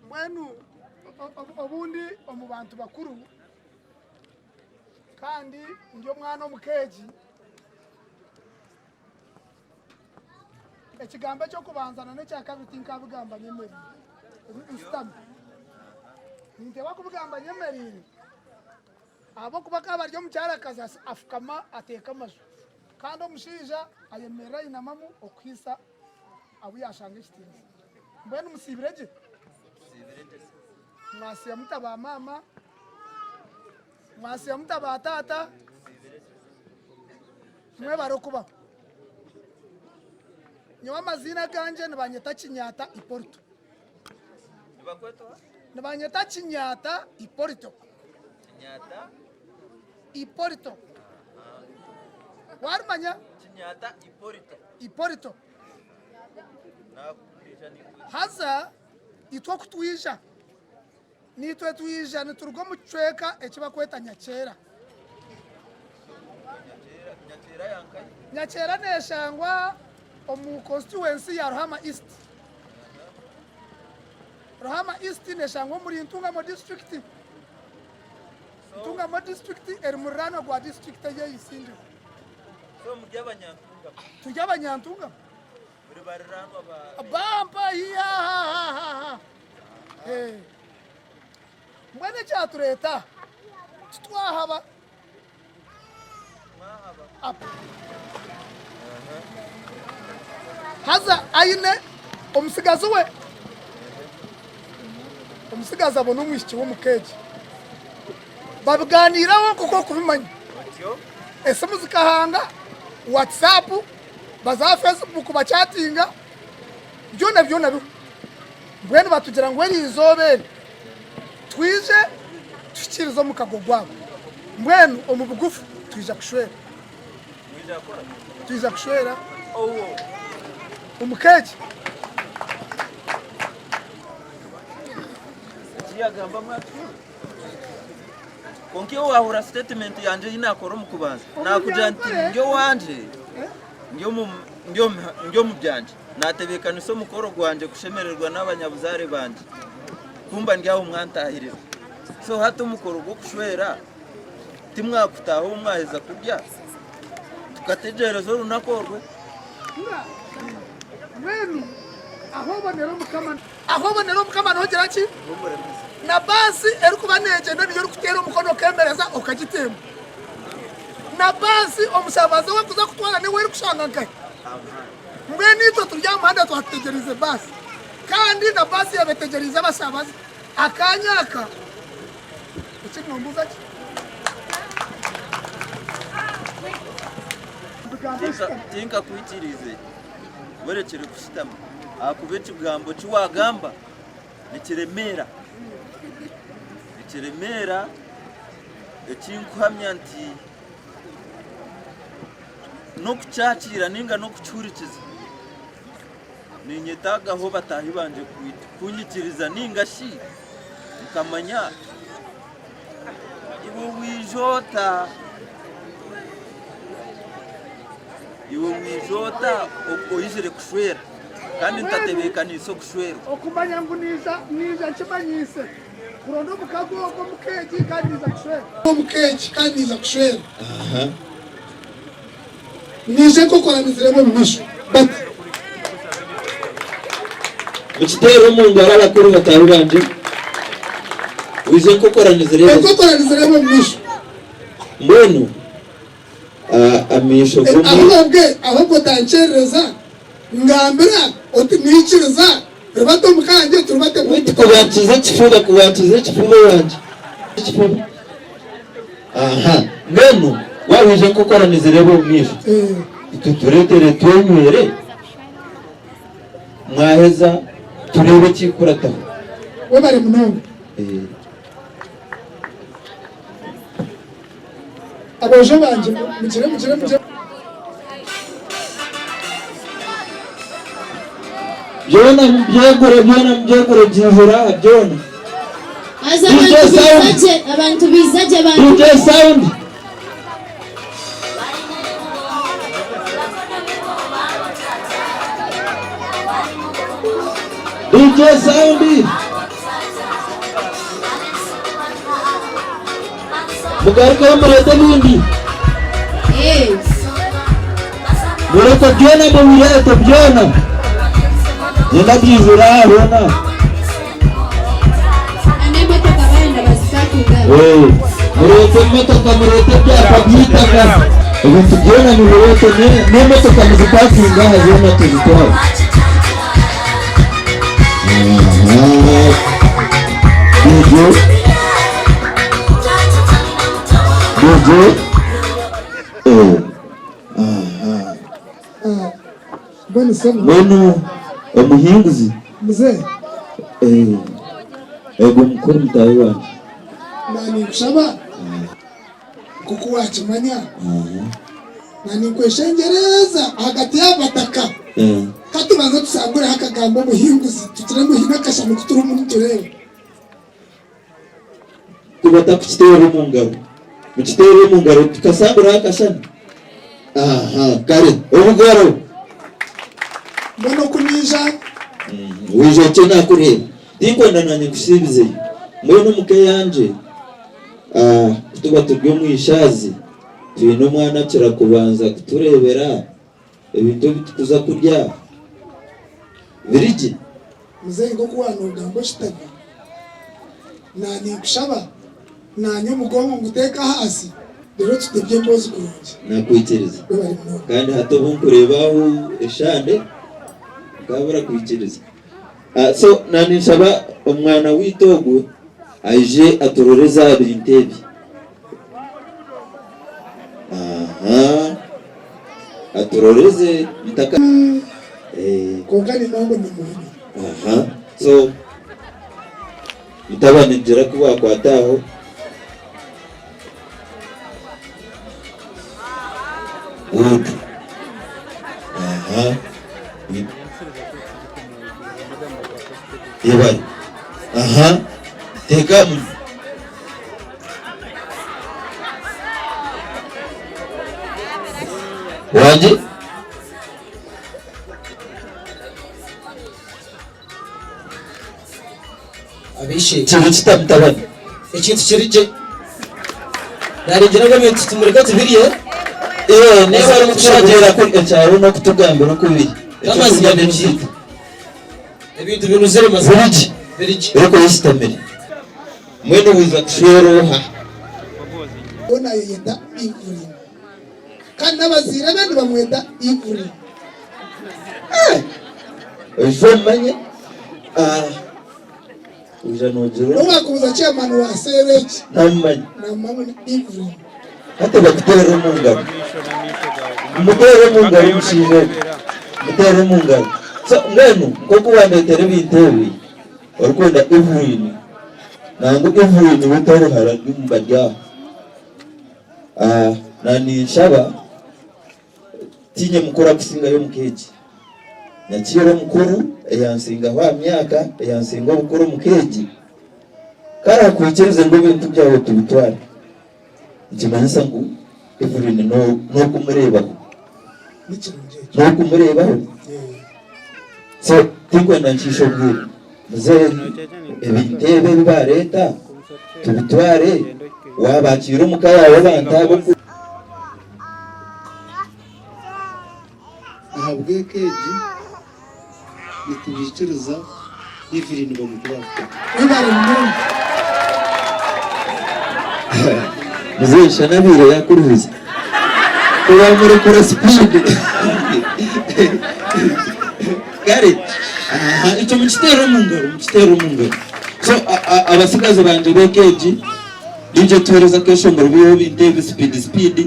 S11: Mbwenu obundi omu bantu bakuru kandi ndi omwana omukeegi, ekigambo eky'okubanza na n'ekyakabiri tinkabigamba nyemereire nshutami. Ninteeba kubigamba nyemereire ahabw'okuba akaba ari omukyarakazi afukama ateeka amaju kandi omushaija ayemerera ainamamu okuhaisa abu yaashanga ekitiinisa. Mbwenu musiibire gye? Mwasiiba muta ba maama? Mwasiiba muta ba taata? Mwebare okubaho. Nyowe amaziina agangye nibanyeta Kinyaata Ipolito. Nibanyeta Kinyaata Ipolito. Ipolito. Warimanya? Ipolito. Haza itwe oku twija, naitwe twija nituruga omu kicweka eki barikweta Nyakyera. Nyakyera neeshangwa omu constituency ya Ruhama East. Ruhama East neeshangwa omuri Ntungamo district. Ntungamo district eri muriraanwa gwa district ey'Isingiro. Turi Abanyantungamo. Bampa hihahahaha. Eh. Mbwenu ekyatureeta titwahaba. Haza aine omutsigazi we. Omutsigazi abona omwishiki w'omu keegi. Babiganiiraho nk'oku orikubimanya. Esimu zikahanga, WhatsApp, baza aha Facebook bachatinga, byona byona bihwa. Mbwenu batugira ngu eri izooba eri twije tuhikiirize omukago gwabo. Mbwenu omu bugufu twija kushwera. Twija kushwera omu keegi.
S2: Kwonka iwe waahurira sitetimenti yangye ei naakora omu kubanza, naakugira nti ndi owangye, ndi omu byangye, naatebeekanisa omukoro gwangye kushemererwa n'abanyabuzaare bangye, kumba ndi aho mwantahirira. So hati omukoro gw'okushwera timwakutaaha obu mwaheza kurya, tukategyereza orunaku orwo.
S11: Mbwenu aho obonera Omukama. Ahu obonera Omukama nogira ki? Na baasi erikuba negyenda niyo orikuteera omukono okemereza okagitemba. Na baasi omushabazi ou erikuza kutwara niwe erikushanga nkahi? Mbwenu itwe turi aha muhanda twatutegyereize baasi kandi na baasi yaaba etegyereize abashabazi. Akaanya aka ekindi nombuuza ki?
S2: Tinkakwikiriize Werekyere kushutama, ahakuba ekigambo ki waagamba nikiremeera. Nikiremeera eki nkuhamya nti n'okukyakiira nainga n'okukihurikiza niinyetaagaho bataahi bangye kunyikiriza nainga shi nkamanya iwe waija ota. Iwe waija ota oizire kushwera kandi ntatebeekaniise okushwerwa?
S11: Okumanya ngu naija naija nkimanyiise kuronda omukago ogwo omu keegi kandi naija kushwera. Omu keegi kandi naija kushwera. Naija enkokora nizireba omu maisho but.
S2: Mukiteere omu ngaro abakuru bataahi bangye. Waija enkokora nizireba.
S11: Enkokora nizireba omu maisho.
S2: Mbwenu Amaisho g'omu.
S11: Ahobwe ahobwe otankyerereza, ngambira oti naikiriza, ribata omu kangye turibate mu.
S2: Waitu kubankiza ekifuba, kubankiza ekifuba owangye, ekifuba. Aha, mbwenu waaba oija nkokora nizireeba omu maisho, tutureetere twenywere, mwaheza tureebe ekikukurataho.
S11: Webare munonga. Aboojo bangye mugire mugire mugire.
S2: Byona mubyegure byona mubyegure byihura aha byona.
S1: Haza
S2: DJ
S1: abantu
S2: sound.
S1: biizagye abantu biizagye abantu
S2: DJ sound. DJ sound. Mugarukeho mureete ebindi. Mureete byona mubireete byona. Byona byijura aha hoona. Mureete emotoka mureete ebyapa by'eitaka ebintu byona mubireete n'emotoka muzipakinge aha zoona tuzitware. DJ DJ Mbwenu omuhinguzi ego mukuru mutaahi wangye.
S11: Naninkushaba nkoku wakimanya naninkweshengyereza ahagati y'abataka katubanze tusangureho akagambo omuhinguzi tugire ngu haine akashana ku turimu nitureeba.
S2: Ku batakukiteera omu ngaro, mukiteere omu ngaro tukasanguraho akashana. Aha, kare, obugaro.
S11: Mbwenu oku naija.
S2: Waija otyo naakureeba. Tinkwenda naanye nkusiibizeyo. Mbwenu omu ka eyangye, ku tuba turi omu ishaazi, twine omwana akira kubanza kutureebera ebintu ebi turikuza kurya biri gye.
S11: Muzeeyi nk'oku waanoogamba oshutami, naaninkushaba naanye omugongo nguteeke ahaasi reero tutebye emboozi kurungi.
S2: Nakwikiriza.
S11: Webare munonga.
S2: Kandi hati obu nkureeba aho eshande, nkaabura kwikiriza. So naaninshaba omwana waitu ogu aije aturoreze aha bintu ebi. Aturoreze mutaka eh.
S11: Kwonka nimanya ngu nimuhumi.
S2: Aha so mutabani gira ku wakwata aho. Good. Aha. Yebare. Aha. Teka Wangi?
S12: Ab'eishe-emwe.
S2: Kiri kita mutabani?
S12: Ekintu kiri gye. Naaringira ngu ebintu tumureke tubirye.
S2: Ee, neeba orikuturagiira ku ekyaro n'okutugambira oku biri.
S12: N'amazima
S2: Ekyokurya
S12: biri gye.
S2: n'ekiita.
S12: Ebintu binuzire mazima.
S2: Biri gye.
S12: Biri gye.
S2: Orikuba oshitamire. Mbwenu wiza kushwera oha?
S11: We naayeyeta Evelyn. Kandi n'abazaire be nibamweta Evelyn.
S2: Oije omumanye. Ah, oija noogira
S11: N'obu baakubuuza chairman wa seera egi,
S2: Namumanya.
S11: naamumanya ni Evelyn.
S2: Hati bakuteerere omu ngaro. Mumuteerere omu ngaro omushaija ogwo. Muteerere omu ngaro. So mbwenu nk'oku wandeetera ebintu ebi, orikwenda Evelyn, nangwa Evelyn we toruhara bari aho. Ah, na ninshaba tiinye mukuru akusingayo omu ka egi. Nyakiira omukuru eyansingaho aha myaka, eyansinga obukuru omu ka egi, ku araakwikirize ngu ebintu byawe tubitware, nikimanyisa ngu Evelyn n'okumureebaho. N'okumureebaho. So tinkwenda nshiishe obwire. Muzeeyi ebintu ebi ebi baareeta tubitware, waabakiira omu ka yaawe abantu abo.
S4: Ahabw'eka egi nitubiikiriza Evelyn bamutware.
S11: Webare munonga.
S2: Muzeeyi shana abaire yakuruhiza ku wamurekura sipiidi kare aha ekyo mukiteere omu ngaro mukiteere omu ngaro so abatsigazi bangye b'eka egi Niija tuheereze akeshongoro biiheho ebintu ebi sipiidi sipiidi.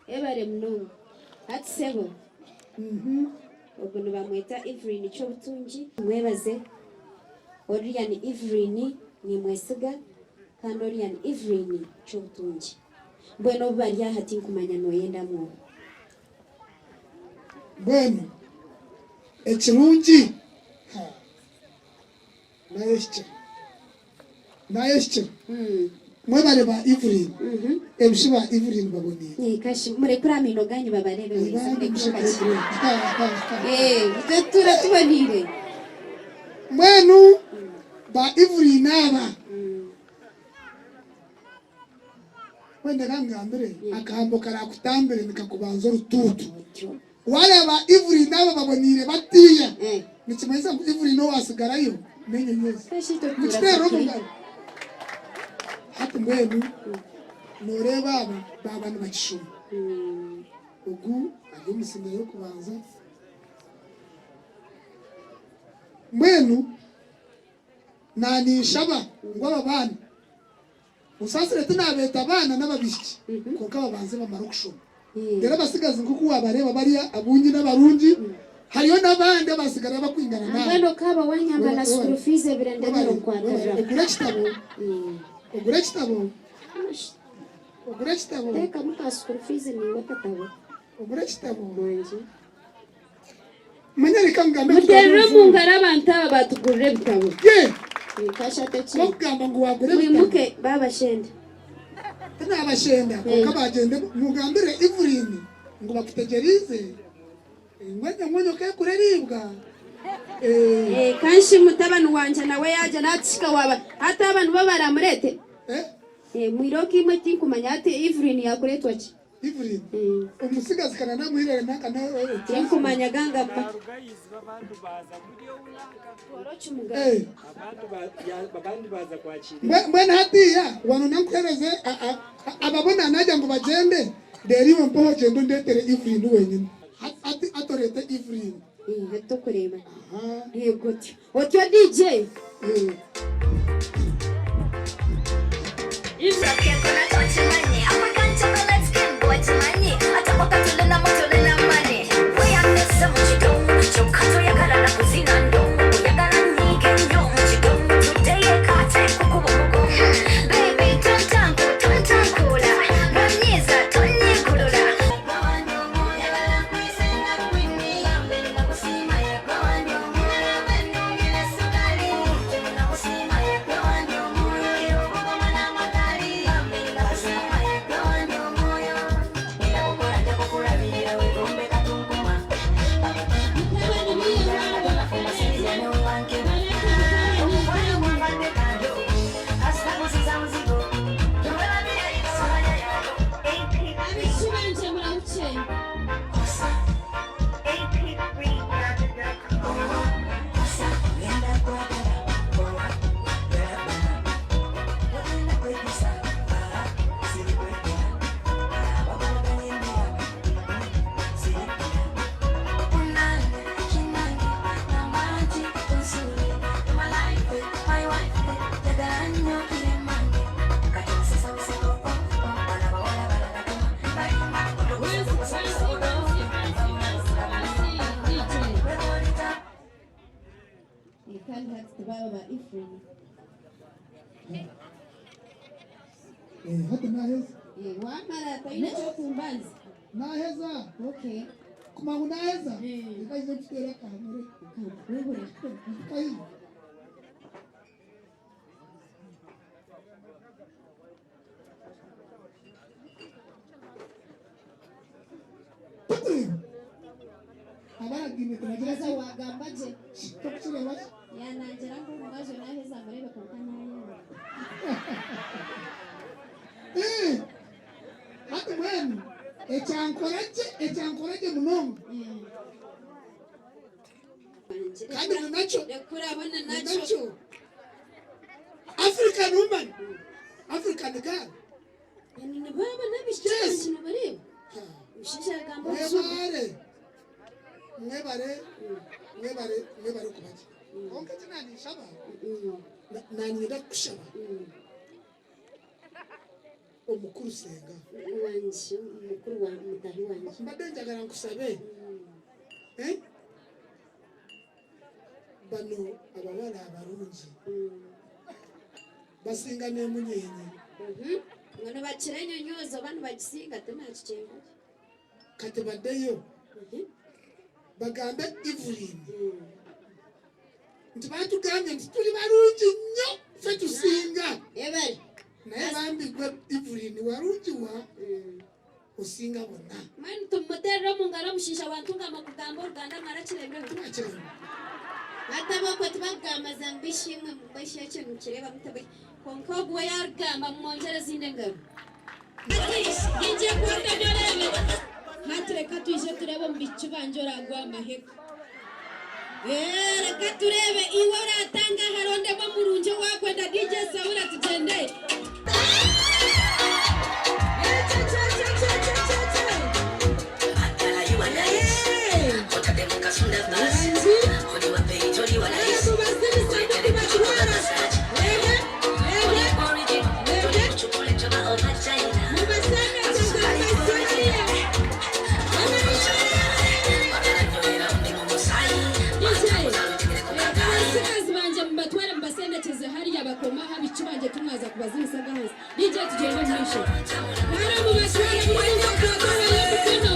S1: Ebare munonga. Hati sebo. Ogu nibamweta Evelyn Kyobutungi. Mwebaze. Oriya ni Evelyn Nimwesiga kandi oriya ni Evelyn Kyobutungi. Mbwenu obu bari aha tinkumanya noyendamu oha.
S11: Mbwenu ekirungi ha nayehikire nayehikire mwebare ba Evelyn ebishi ba Evelyn baboniire.
S1: Kashi murekure amaino ganyu babarebe weza murekure kakye.
S11: Eibandi
S1: Tutura tuboniire.
S11: Mbwenu ba Evelyn aba Mbwenu reka nkugambire akahambo karakutambire nikakubanza orutuutu. Wareeba Evelyn aba baboniire batiya nikimanyisa ngu Evelyn owatsigarayo n'enyonyoozi. Mukiteere omu ngaro. Hati mbwenu noreeba aba baaba nibakishoma. Ogu ari omu siniya y'okubanza. Mbwenu naninshaba ngu aba baana Musaasire tinaabeeta baana n'ababaishiki, kwonka babanze bamare okushoma. Reero abatsigazi nk'oku waabareeba bari abungi n'abarungi, hariyo n'abandi abaatsigara bakwingana naabo.
S1: Mbwenu okaaba wanyamba na
S11: Webare,
S1: school fees ebirendemere
S11: webare,
S1: onkwatirira.
S11: webare. Ogure ekitabo, ogure ekitabo, ogure ekitabo.
S1: Teekamu ka school fees niiwe akatabo.
S11: Ogure ekitabo.
S1: Wangi.
S11: Manya reka ngambe
S1: Muterere omu ngaro abantu aba batugurira ebitabo.
S11: Kokugamba ngu wagura ebitabo.
S1: Mwimuke babashenda.
S11: Tinabashenda kwonka bagyende mugambire Evelyn. Ngu bakutegyereize ngu enyonyoka ekura eriibwa. Eh.
S1: Kanshi mutabani wangye nawe yaagira ati shika waaba hati aba nibo baramureete? Eh, mwirooko imwe tinkumanya hati Evelyn yakureetwa ki?
S11: Evelyn, omutsigazi kana namuhirere nanka na
S1: Tinkumanya gangamba.
S11: Eh. Mbwenu hatiiya wano nankuhereze ababona nagira ngu bagyende reero iwe mpoho ogyende ondetere Evelyn wenyine. Hati atoreete Evelyn.
S1: Hati tokureeba. Yego otyo. Otyo DJ. Abaishiki bangye murahukye. Kandi hati tibaaba ba Ephraim.
S11: Hati naheza.
S1: Wamara toine ekyokumbanza.
S11: Naheza.
S1: Okay.
S11: Kumanya ngu naheza. Reka nyine nkuteere akahamure.
S1: Webure.
S11: Kayi. Tukureeba. Abaragaine tibagira
S1: Haza wagamba gye.
S11: Tokukireeba ki?
S1: Yanangira ngu omumwazyo naheza murebe kwonka nayanga.
S11: Eh, hati mbwenu ekyankora gye ekyankora gye munonga kandi ni nakyo
S1: Kurabona
S11: ni
S1: nakyo.
S11: nakyo African woman African girl
S1: Nibaba n'abaishiki bangye nobareeba. Omushaija agamba orujungu.
S11: mwebare mwebare mwebare mwebare kuba gye kwonka eki naninshaba nanyenda kukushaba omukuru senga
S1: Wangye mukuru wa mutahi wangye.
S11: mbadde njagala nkusabe. Eh? Bano abawala abarungi basinga n'emunyenye.
S1: Ngo nibakira enyonyoozi oba nibagisinga tinakikyenga.
S11: Kati baddeyo bagambe Evelyn nti batugambye nti tuli balungi nnyo ffe tusinga naye bambi gwe Evelyn walungi wa osinga bonna.
S1: Mbwenu tumuterere omu ngaro omushaija wantungama kugamba oruganda mwarakireebire?
S11: Twakireeba.
S1: Hati abokwe tibakugamba za mbishi imwe mbishi ekyo nimukireeba muta kwonka ogu we yarugamba mumwongyere ezindi engaro. DJ Kunda nyoreebe. Hati reka twije tureebe omu baishiki bangye oragwa aha mahega. Eh, reka tureebe iwe oratanga aharondemu omurungi owakwenda DJ Saura tugyende. Abasigazi bangye mubatware mubasendekeze hariya bakoma aha bicu bangye tumwaza kubazinisa ahansi. DJ tugyende omu maisho. Hariya mubatware buri muntu akwatwayo omukono.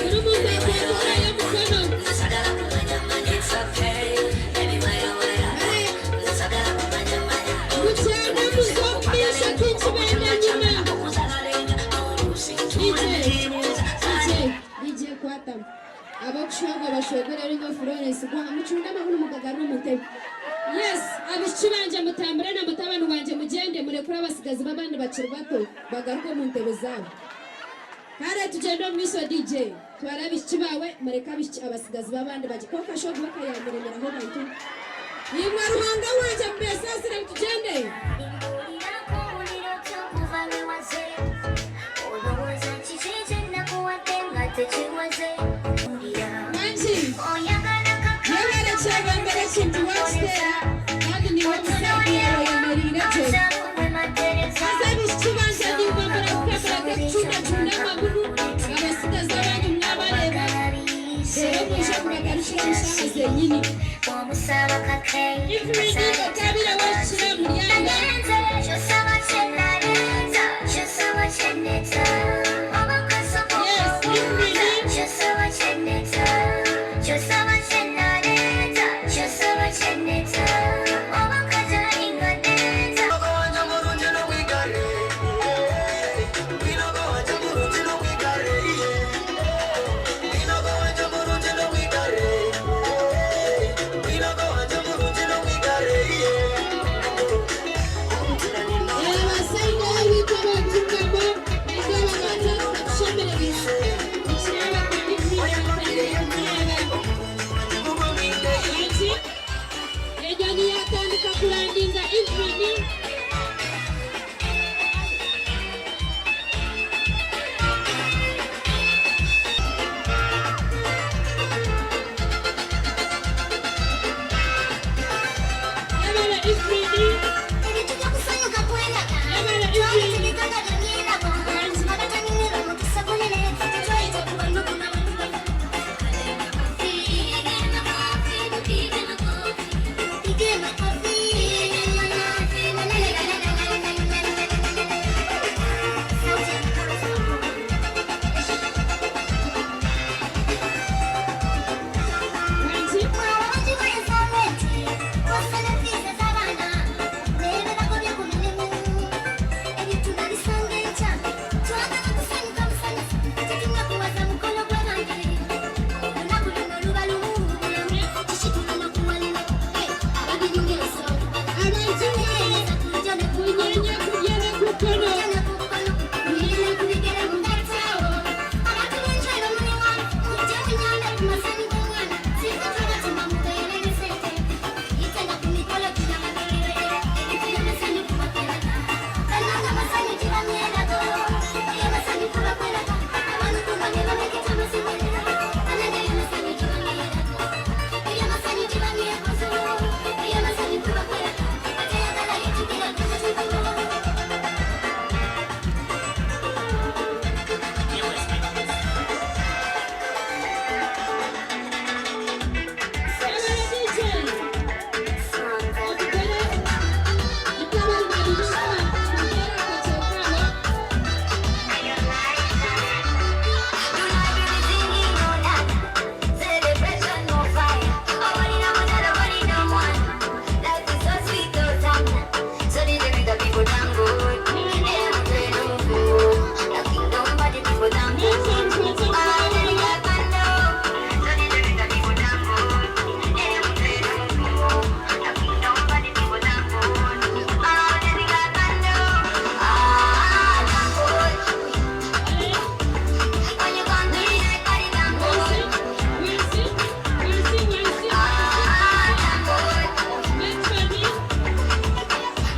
S1: Buri muntu akwatwayo omukono. Mukyana muze omu maisho tinkibenda enyima. Omutwe gwe reero nyowe Florence gwaha mucunde amahuri mugagarure omu ntebe. Yes, abaishiki bangye mutambure na mutabani wangye mugyende murekure abasigazi b'abandi bakiri bato bagaruke omu ntebe zaabo. Kare tugyende omu maisho DJ, twara abaishiki baawe mureke abaishiki abasigazi b'abandi bagye. Kwonka shi ogu we ka yaamuremeraho bantu mwe. Imwe Ruhanga wangye mubeesaasire tugyende. Wangi, yebare kyebembera ekintu wakiteera kandi niiwe omusaidia oyemereire gye. Haza abaishiki bangye niimwe murahuke mureke kucundacunda amaguru, abasigazi abandi mwabareeba, reero mwije mubagarukire omu shaaha zenyini. Evelyn okabiire wahikire aha muryanga. Yes, Evelyn. Abasaija witwa abantungamo nindeeba batandika kushemererwa nikireba ku Evelyn atandika kunaaba. Ati enyonyi yatandika kurandinga Evelyn. Yabara Evelyn. Yabara Evelyn. Wangi. Abantu munyenye kubyere kukono. Yabara DJ. Otugere mutabani nabirusha mutere akakyekabo. Wansi, wansi, wansi, wansi.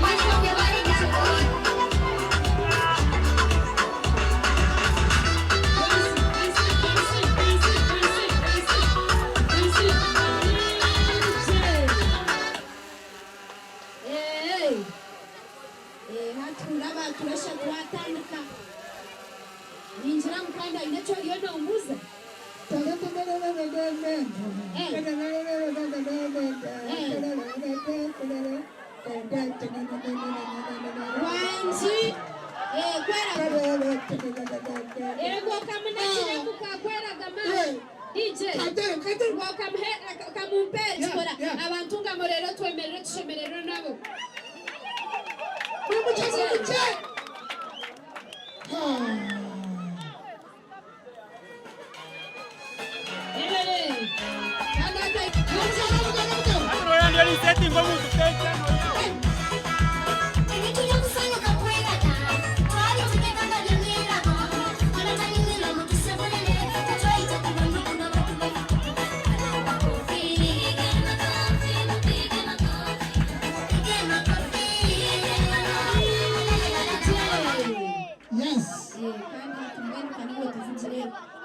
S1: Matwani. Wansi, wansi, wansi, wansi, wansi, wansi, wansi. Hey. Eh, haturaba turasha twatandika. Ninjira mukanda aine ekyo oriyo nombuuza. Wangi. Eh, kweraga. Ego kamunakire mukakweraga ma. DJ. Ngo kamumpe ekikora. Abantu nga rero twemerere tushemererwe nabo. Ebere.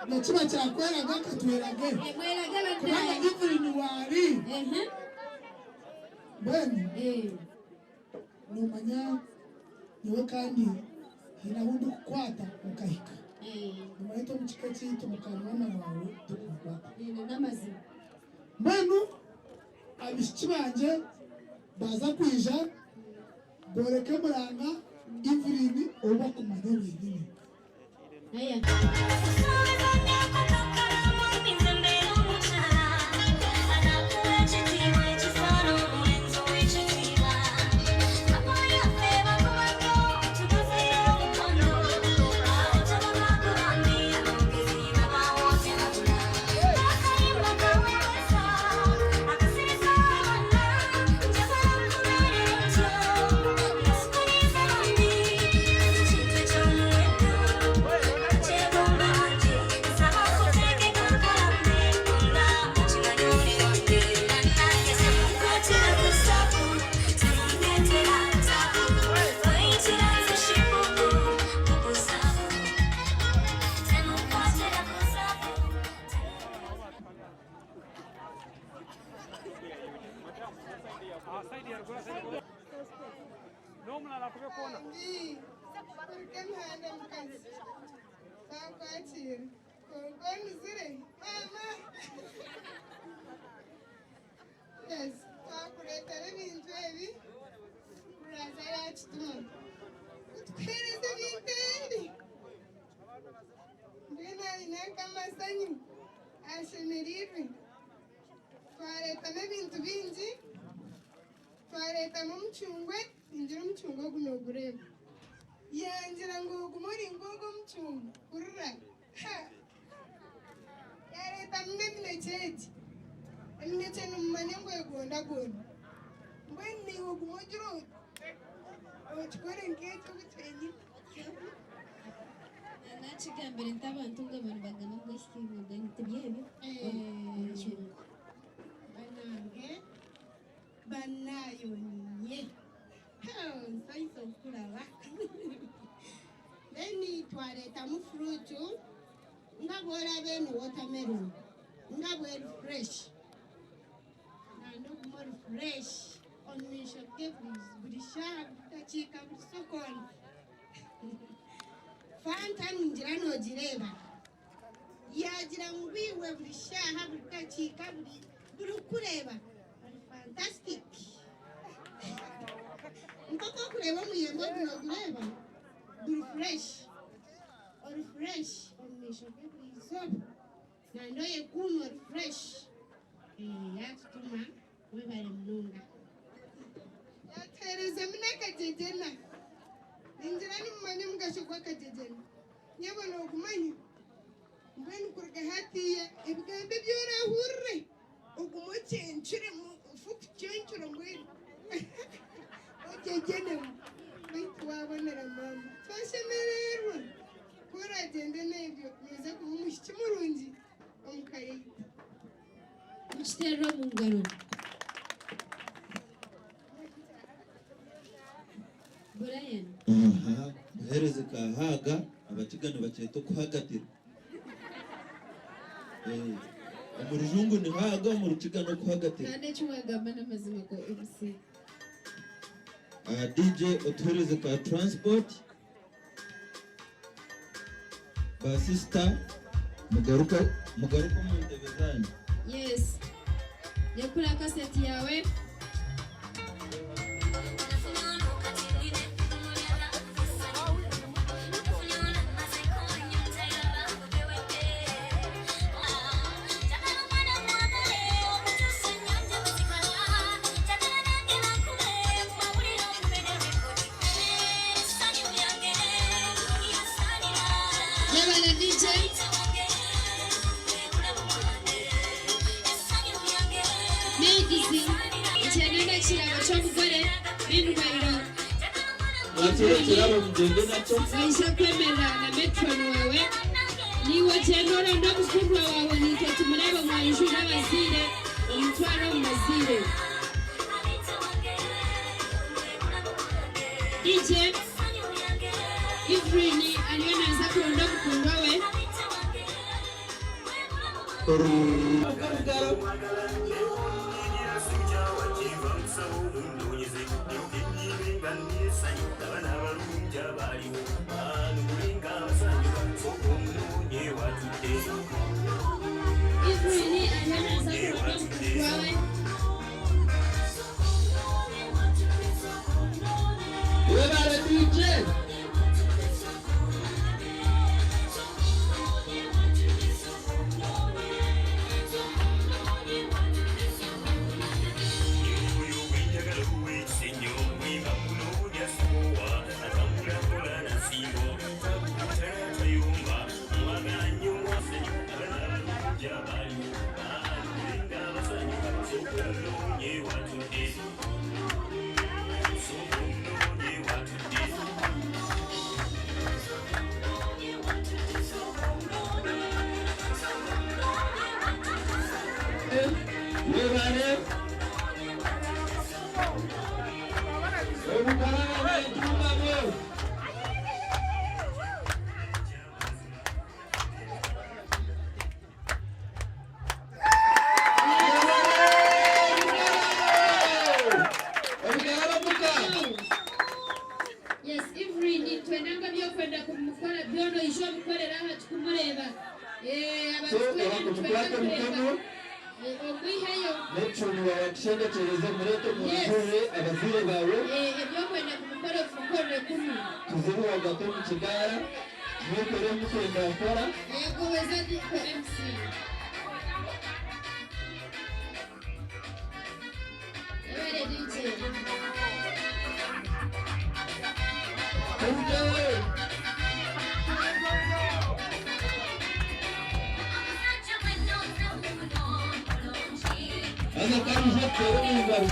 S11: Nekiba kyakweraga katwerage. Kubanga Evelyn waari. Mbwenu nomanya nyowe kandi haine ahu ndikukwata nkahika. Nomanya itwe omu kika ekyaitu mukamwana waawe tokunkwata. Mbwenu abaishiki bangye baaza kwija booreke muranga Evelyn ou bakumanya wenyine.
S13: Ndi emihanda mukazi bakwakira kwonka onuzire maama. Yes, twakureetera ebintu ebi buraza yakituma kutuheereza ebintu ebi. Mbwenu aine nk'amasanyu ashemereirwe. Twareetamu ebintu bingi, twareetamu omucungwe, ningira omucungwe ogu noogureeba. Yangira ngu ogume ori nk'ogu omucungwe, hurira. Ha! Yareetamu n'eminekye egi. Eminekye nimumanya ngu egondagonda. Mbwenu naiwe ogume ogire oti, okikore nk'ekyo ogu kyenyini.
S1: Nakigambire nti abantu nga banu bagamba ngu eki tibyebyo. Omucungwe.
S13: Banange, banayonye. Nsaise okukuraba. Then twareetamu fruit nga bw'oraba enu watermelon nga bweri fresh. Nandi ogume ori fresh omu maisho ge buri shaaha, buri dakiika, buri sekondi. Fanta ningira noogireeba. Yaagira ngu iwe buri shaaha, buri dakiika, buri buri kukureeba ori fantastic. Nk'oku orikureeba omuyembe ogu noogureeba guri fresh. Ori fresh omu maisho ge buri izooba. Nandi oyekuume ori fresh. Yaatutuma webare munonga. Yaatuheerezamu n'akagyegyena. Ningira nimumanya omugasho gw'akagyegyena. Nyabo noogumanya? Mbwenu kuruga hatiiya ebigambo ebi oraahurire ogume okyencuremu ofe kucencura mbwenu ogyegyenemu. Beitu waabonera maama. Twashemererwa. Ku oragyende n'ebyo nooza kuba omwishiki murungi omu ka yaitu.
S1: Mukiteerere omu ngaro. Brian.
S2: Aha, muheereze ka haaga, Abakiga nibakyeta okuhagatira. Eh, omu rujungu ni haaga, omu rukiga n'okuhagatira.
S1: Kandi eki wagamba n'amazima go MC.
S2: Ah, DJ otuheereze ka transport. Ba sister mugaruke mugaruke omu ntebe zanyu.
S1: Yes. Rekura kaseti yawe. Yebare DJ. Megizi ekyo n'ekirabo ky'omugore meanwhile
S2: Mwakire ekirabo mugyende nakyo.
S1: Waija kwemerera na matron waawe niiwe ogyenda oronde omukundwa waawe naitwe tumureebe mwanju n'abazaire omutware omu bazaire. DJ Evelyn ariyo naaza kuronda omukundwa we. Evelyn ariyo naaza kuronda omukazi waawe.
S2: Webale DJ. Webale. Obukalaba bw'entumbamo. Obukalaba muka.
S1: Yes, Evelyn twendanga byokwenda kumukora byona oije obikorera aha tukumureeba. Eh,
S2: So,
S1: abantu twena nitwenda
S2: omukwate
S1: kureeba.
S2: mukono.
S1: Eh, ogwiheyo.
S2: N'ecumi wabakushendekyereze mureete munjurire abazaire bawe.
S1: Eh, ebyokwenda kumukora obimukorere kunu.
S2: Tuzibe wagati omu kigaara. Mwekore mukwenda kukora.
S1: Yego weza kwa MC. Ebere DJ.
S2: Turujewe. Haza kandi ije tutere omu ngaro.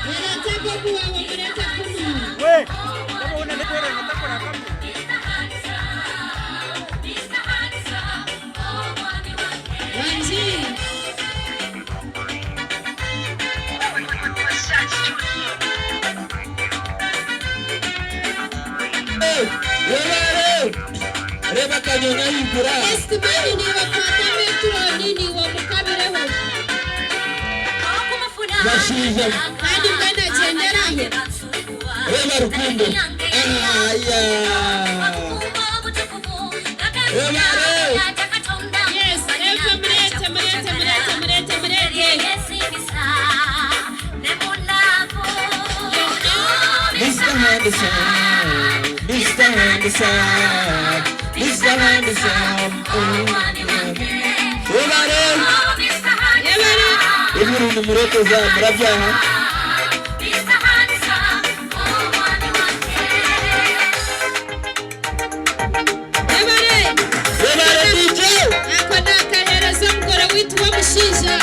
S1: Baratego kuwawe murete kunu. Wanji.
S2: Webale. Reba akanyonyi ahaiguru aha.
S1: Estimaani nibakwata metroni niwe mukabireho.
S2: Bashaija.
S1: Kandi mbwenu agyenderaho.
S2: Reba Rukundo. Aya. Webale.
S1: Yes, Eva murete murete murete murete murete.
S2: Mr. Handsome, Mr. Handsome, Mr. Handsome. Webale.
S1: Ebere.
S2: Ebirungi mureteza murabyaha.
S1: Ebere.
S2: Webale DJ.
S1: Ako ni akaheereza omugore waitu w'omushaija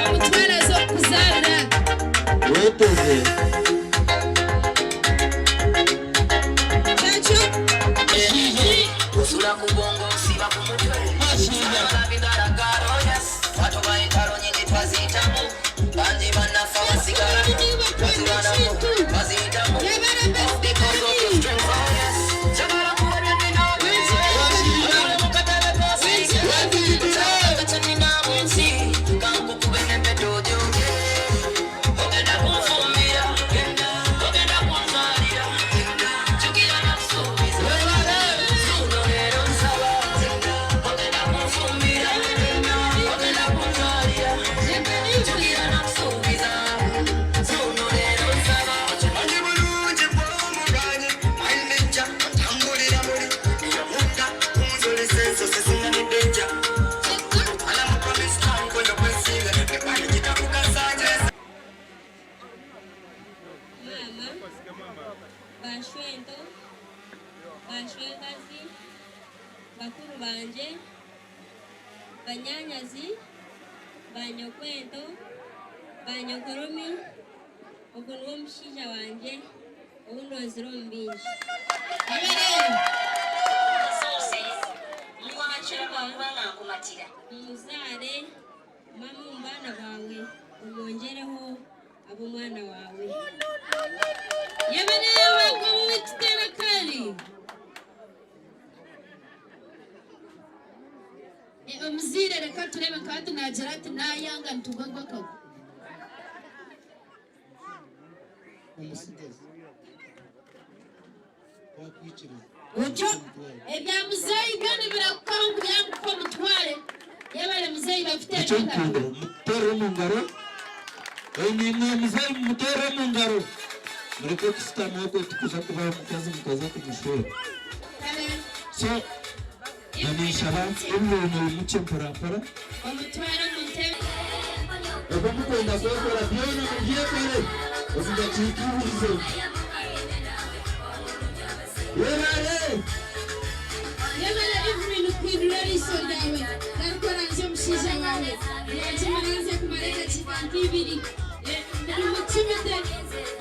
S1: omutwaraza okukuzaarira.
S2: Weteze.
S1: Kyekyo.
S10: Usula ku bwongo siba ku mutwe Watuba entalo nyingi twaziyitamu bangi banafa basigala bazirwanamu baziyitamu Because of your strength, oh yes. Njagala kuba bye nnina Oyagala mu katale k'osiige. Kyakka kye nnina mu nsi. Kankukube n'empeta ojooge. Ogenda kunfumbira, ogenda kunzaalira. Jjukira nakusuubiza. Zuuno leero nsaba. Ogenda kunfumbira, ogenda kunzaalira. Jjukira nakusuubiza. Zuuno leero nsaba.
S5: Okimanyi bulungi bw'omulwanyi mwenejja otambulira muli eyamunda kunzolesa ensozi zinanidejja
S14: Maama, bashwento, bashwenkazi, bakuru bangye, banyanyazi, banyokwento, banyokoromi, ogu niwe omushaija wangye ou ndonzire omu bingi. Nshaba omuzaare mama omu baana baawe omwongyereho ab'omwana waawe.
S1: Yebere wagwa witutera kari.
S15: Omuzaire reka tureebe nka hati naagira ati naayanga nitugwa agwo akagwa.
S4: Omutsigazi wakwikiriza.
S15: Otyo ebya muzeeyi byo nibiragukaho ngu byamukufa omutware. Yebare muzeeyi bakuteere
S2: Nikyo
S15: engaro.
S2: nkundira muterere omu ngaro. Naimwe muzeeyi mumuteerere omu ngaro. Mureke kushutama okwo tikuza kubaho omukazi mukaza kumushwera.
S15: Kare.
S2: So na ninshaba ebihumuro mukye mpora mpora.
S15: Omutware omu ntebe.
S2: Ebi mukwenda kwekora byona mubyekore omu dakiika ibiri zonka. Yebare!
S1: Yebare Evelyn kuhindura eriisho ryawe garuka oranzye omushaija waawe. Mwangye muranzye kumara edakiika nk'ibiri. Mumucumite.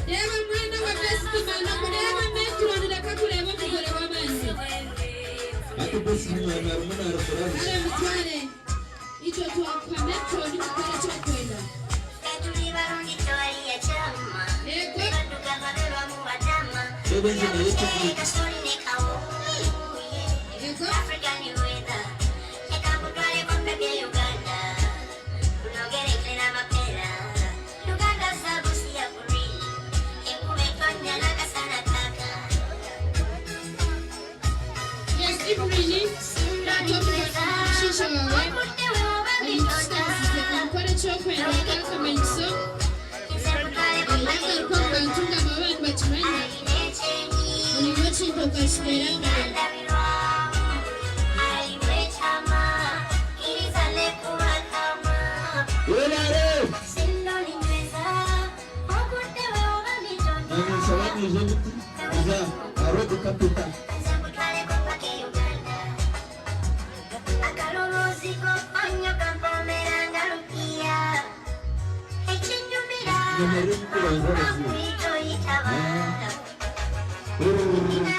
S1: Reeba mwana wa best man omureeba matron reka kureeba omugore w'abandi.
S2: Hati best man arimu naramuraho.
S1: Kare mutware. Itwe twakuha metro kukora eki orikwenda. Yego.
S2: Reeba enjuma y'ekibiriiti.
S1: Yego. Yes, Evelyn, taata omushaija waawe omukushutamizize omukore eki orikwenda nk'akamanyiso. Yagaruka omu bantu ngu abo abantu bakimanye oine ekintu okakiteera aho.
S2: Yebare! Naanye nshaba mwije muti kuza aha road capital. Nyemerere mukubanza abaziire.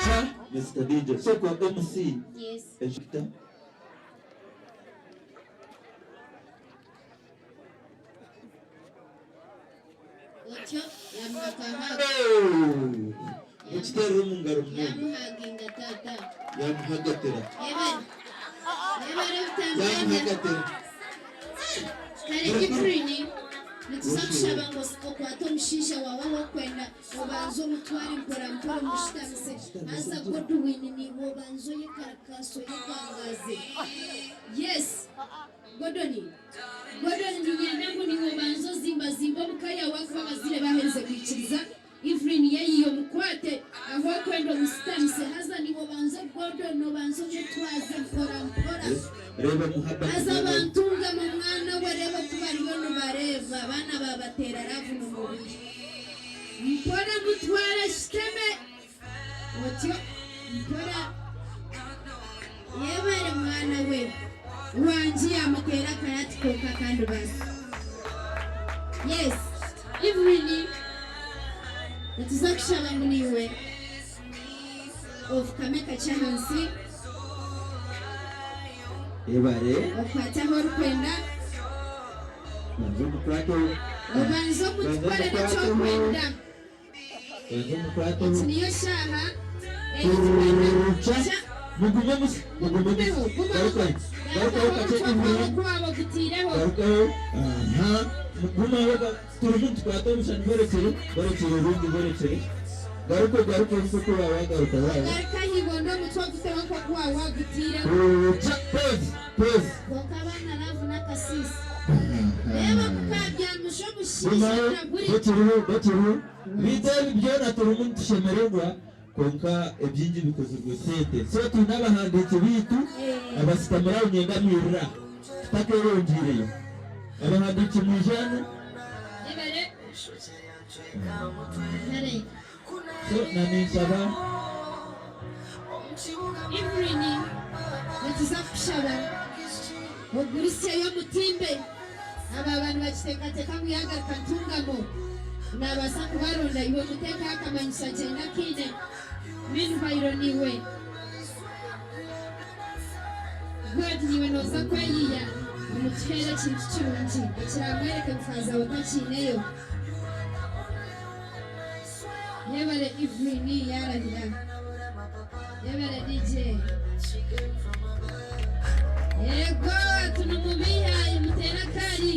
S2: Cha Mr DJ. So kwa MC.
S1: Yes.
S2: Ejita.
S1: Otyo yamuha ka hug.
S2: Mukiterere omu ngaro munonga.
S1: Yamuhaginga taata.
S2: Yamuhagatira.
S1: Yebare. Yebare obutambwanya.
S2: Yamuhagatira.
S1: Kare Evelyn, nituza kushaba ngu okwate omushaija waawe ahu orikwenda obanze omutware mpora mpora omushutamise. Haza Godwin niiwe obanze oyekarakaase oyegangaze. Yes. Gordon. Gordon niinyenda ngu niiwe obanze ozimbazimbe omuka yaawe ahakuba abazaire baaherize kwikiriza Evelyn yayiha omukwate ahu orikwenda omusitamise haza niiwe obanze Gordon obanze omutwaze mpora mpora.
S2: Reeba muhaba
S1: Haza
S2: mwana we.
S1: bantungama omwana we reeba oku bariyo nibareeba abaana babateera love n'omubiri. Mpora mutware shiteme otyo mpora yebare mwana we wangi yamuteera akarati konka kandi basi. Yes Evelyn nituza kushaba ngu niiwe ofukame kakye ahansi.
S2: Yebare.
S1: Okwate ahu orikwenda.
S2: Banza omukwateho.
S1: Obanze
S2: Banza
S1: omutwarire eki
S2: omukwateho.
S1: orikwenda.
S2: Banza omukwateho.
S1: Eki niyo shaaha ei turikwenda.
S2: Cha. Mugume musi. Mugume musi.
S1: Gumeho, gumaho.
S2: Garukaho. Garukaho
S1: Garukaho
S2: kakye
S1: omutwe
S2: Evelyn.
S1: gwawe gwaba ogutaireho.
S2: Garukaho. Aha. Gumaho. Turimu nitukwata omushana. Borekyere. Borekyere orundi borekyere. Garuka ogaruke nk'oku waaba wagaruka waaba.
S1: Garuka aha ibondo omutwe oguteho nk'oku waaba wagutaireho.
S2: Cha. Pause. Pause.
S1: Kwonka abaana love n'akasiisi. Reeba ku kabyamisha omushaija
S2: Gumaho.
S1: naguri.
S2: Bakiriho. Bakiriho. Beitu ebi byona turimu nitushemererwa kwonka ebingi bikozirwe sente. So twine abahandiiki beitu abasitamire aho niinyenda mwirira tutakeeyongyeireyo. Abahandiiki mwije hanu.
S1: Yebare. Kare.
S2: So na ninshaba.
S1: Evelyn, nituza kukushaba ogurisyeyo omutimbe. Aba bantu bakiteekateeka ngu yaagaruka Ntungamo naabaasa kubaronda. Iwe omuteekeho akamanyiso agyende akiine. Meanwhile niiwe God niiwe nooza kweyiya omutuheere ekintu kirungi ekiramwereke ngu faaza we takiineyo. Yebare Evelyn yaarahira. Yebare DJ.
S15: Yego tunumubiha mutere akari.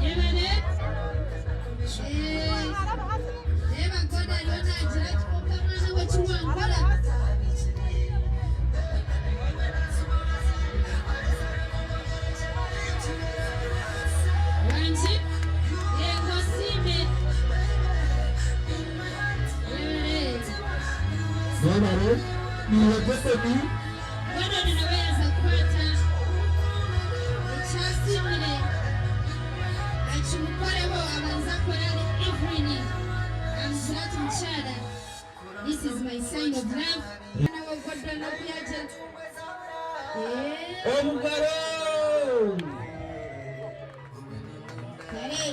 S15: Yebare. Eh, Reba Gordon ariyo nagira ati konka mwana we kiwankora. Wangi. Yego sime. Yebare.
S2: Mwebare niiwe Gordon
S15: Gordon nawe yaza kukwata ekyasimire akimukoreho abanza akora ari Evelyn amugira ati mukyala this is my sign of love nawe Gordon okuyagira
S2: Omugaro
S15: kare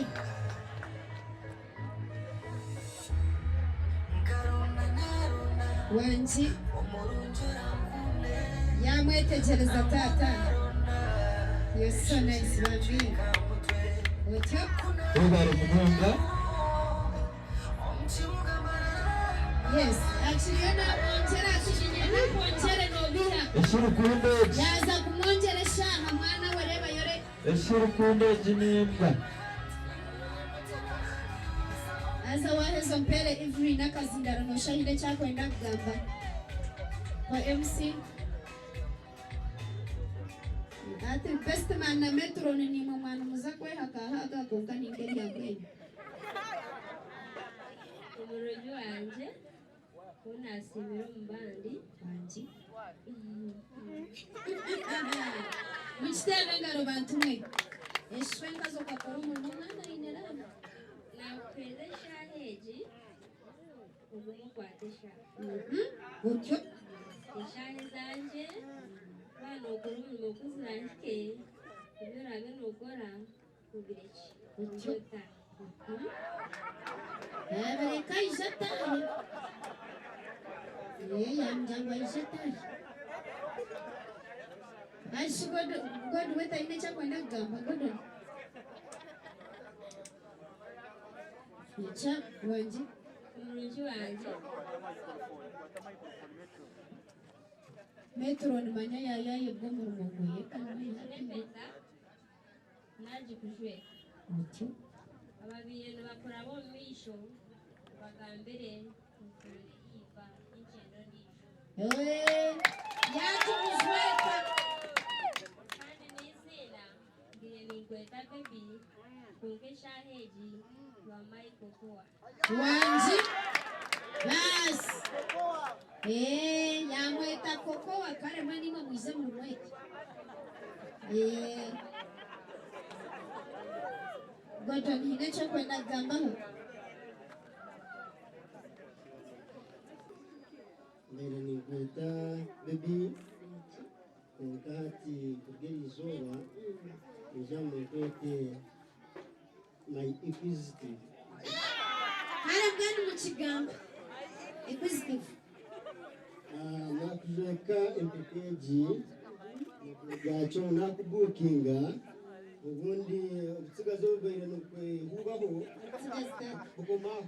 S15: wangi yamwetegereza tata you're so nice bambi otyo
S2: Mwebare munonga
S15: Yes, akiriyo namwongyera ati nakwongyere nobiha
S2: Eshirukunda egi
S15: yaza kumwongyera eshaaha mwana we reba yore
S2: Eshirukunda egi n'imbwa
S15: aza waheza ompere Evelyn akazindaro noshahire ekyakwenda kugamba kwa MC ati best man na metron nimwe mwana muza kwehakahaga konka ningeri ya bwenge
S14: Omurungi wangye kunasiimira omu bandi
S15: wangi mukiteebe engaro bantu mwe eshwe enkazi okakora omurimo omwana aine raba
S14: nakuheereza eshaaha egi ogume okwate eshaaha
S15: otyo
S14: eshaaha ezangye waaba nookora omurimo kuzirahike ebi oraabe nookora obirekye
S15: Otyo.
S14: otaahe
S15: Yabareka aije ataahe yamugira ngu aije ataahe ashi God we taine ekyakwenda kugamba Gordon ekya wangi
S14: omurungi wangye
S15: metron manya yayayebwa omurimo gweye kandi
S14: n'empeta nagikujweka
S15: otyo
S14: ababiire nibakuraba omu maisho bagambire ntuure iba n'engyendo ndiijo
S15: yakimujweka
S14: kandi n'iziina mbire ninkweta bebi konka eshaaha egi wa Michael Koa
S15: wangi basi yamweta kokowa kare mwe nimwe mwize mumwete Gordon hine ekyokwenda kugambaho
S4: Mbere ninkweta bebi konka hati kuruga erizooba nija munkwete my inquisitive
S15: kare mbwenu mukigamba inquisitive
S4: nakujweka empeta egi gakyo nakubukinga obundi obutsigazi obubaire nibwehubaho bukomaho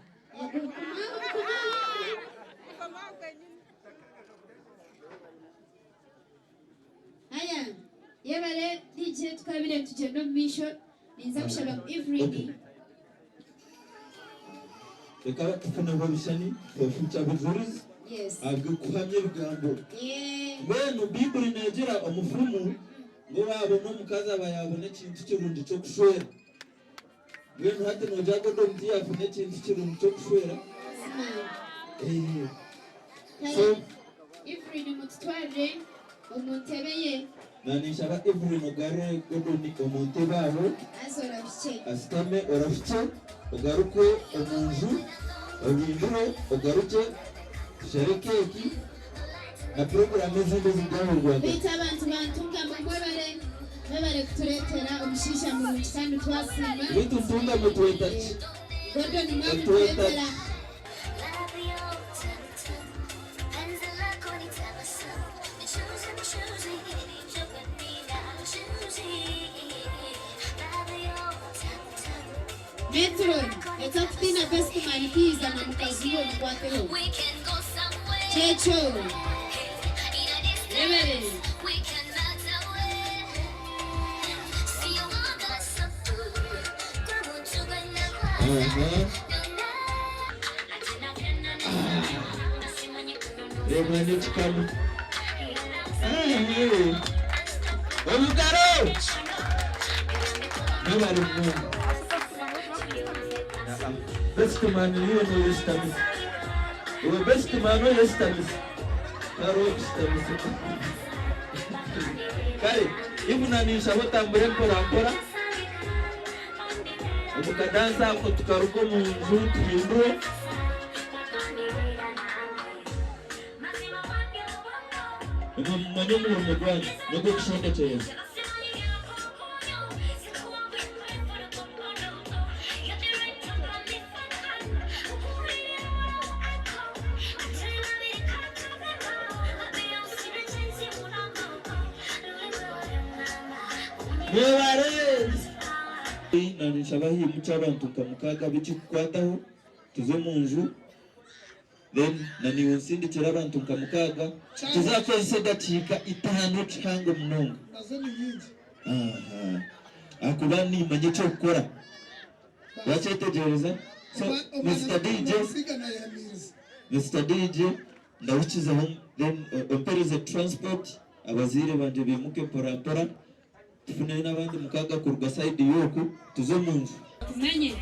S15: aya yebare DJ tukabire tugenda omu maisho ninza kushaba Evelyn
S2: reka tufuneho ebishushani for future bujurizi
S15: Yes.
S2: kuhamya ebigambo
S15: Yeah.
S2: mbwenu Bibuli neegira omufumu ngu waabona omukazi aba yaabona ekintu kirungi ky'okushwera mbwenu hati noogira Gordon tiyafuna ekintu kirungi ky'okushwera Eh, so
S15: Evelyn mututwarire omu ntebe ye
S2: naninshaba Evelyn ogarure Gordon omu ntebe aho
S15: aza orahikye
S2: asitame orahikye ogaruke omu nju ohindure ogaruke tushere keeki na puroguramu ezindi eziryaho
S15: Beitu abantu bantungama mwebare mwebare kutureetera omushaija murungi kandi twasiima
S2: Beitu ntungamo tweta ki?
S15: Gordon mwamutureetera Metron Eky'okutiina best man kiiza na mukazi we mukwateho. Kyekyo. Yebare.
S2: Reba n'ekikamu. Obugaro! Mwebare munonga. Best man niwe noyesitamisa. Iwe best man oyesitamisa. Hariho okusitamisa. Kare, ivunanisha otambure mpora mpora. Omu kadansi ako tukaruga omu nju tuhindure. Imwe mumanye omurimo gwanyu n'ogw'okushendekyereza. Mwebare! Naninshaba haimukye abantu nka mukaaga ab'ekikukwataho tuze omu nju then naniiwe onsindikire abantu nka mukaaga tuzakozesa edakiika itaano kihango munonga.
S11: Nazo ni nyingi.
S2: Aha. Ahakuba nimanya eky'okukora. Wakyetegyereza? So Mister DJ,
S11: Nsiga nayehamiiriza.
S2: Mister DJ ndahukizaho then ompereze transport abazaire bangye baimuke mpora mpora tufune n'abandi mukaaga kuruga side y'oku tuze omu nju.
S8: Tumanye.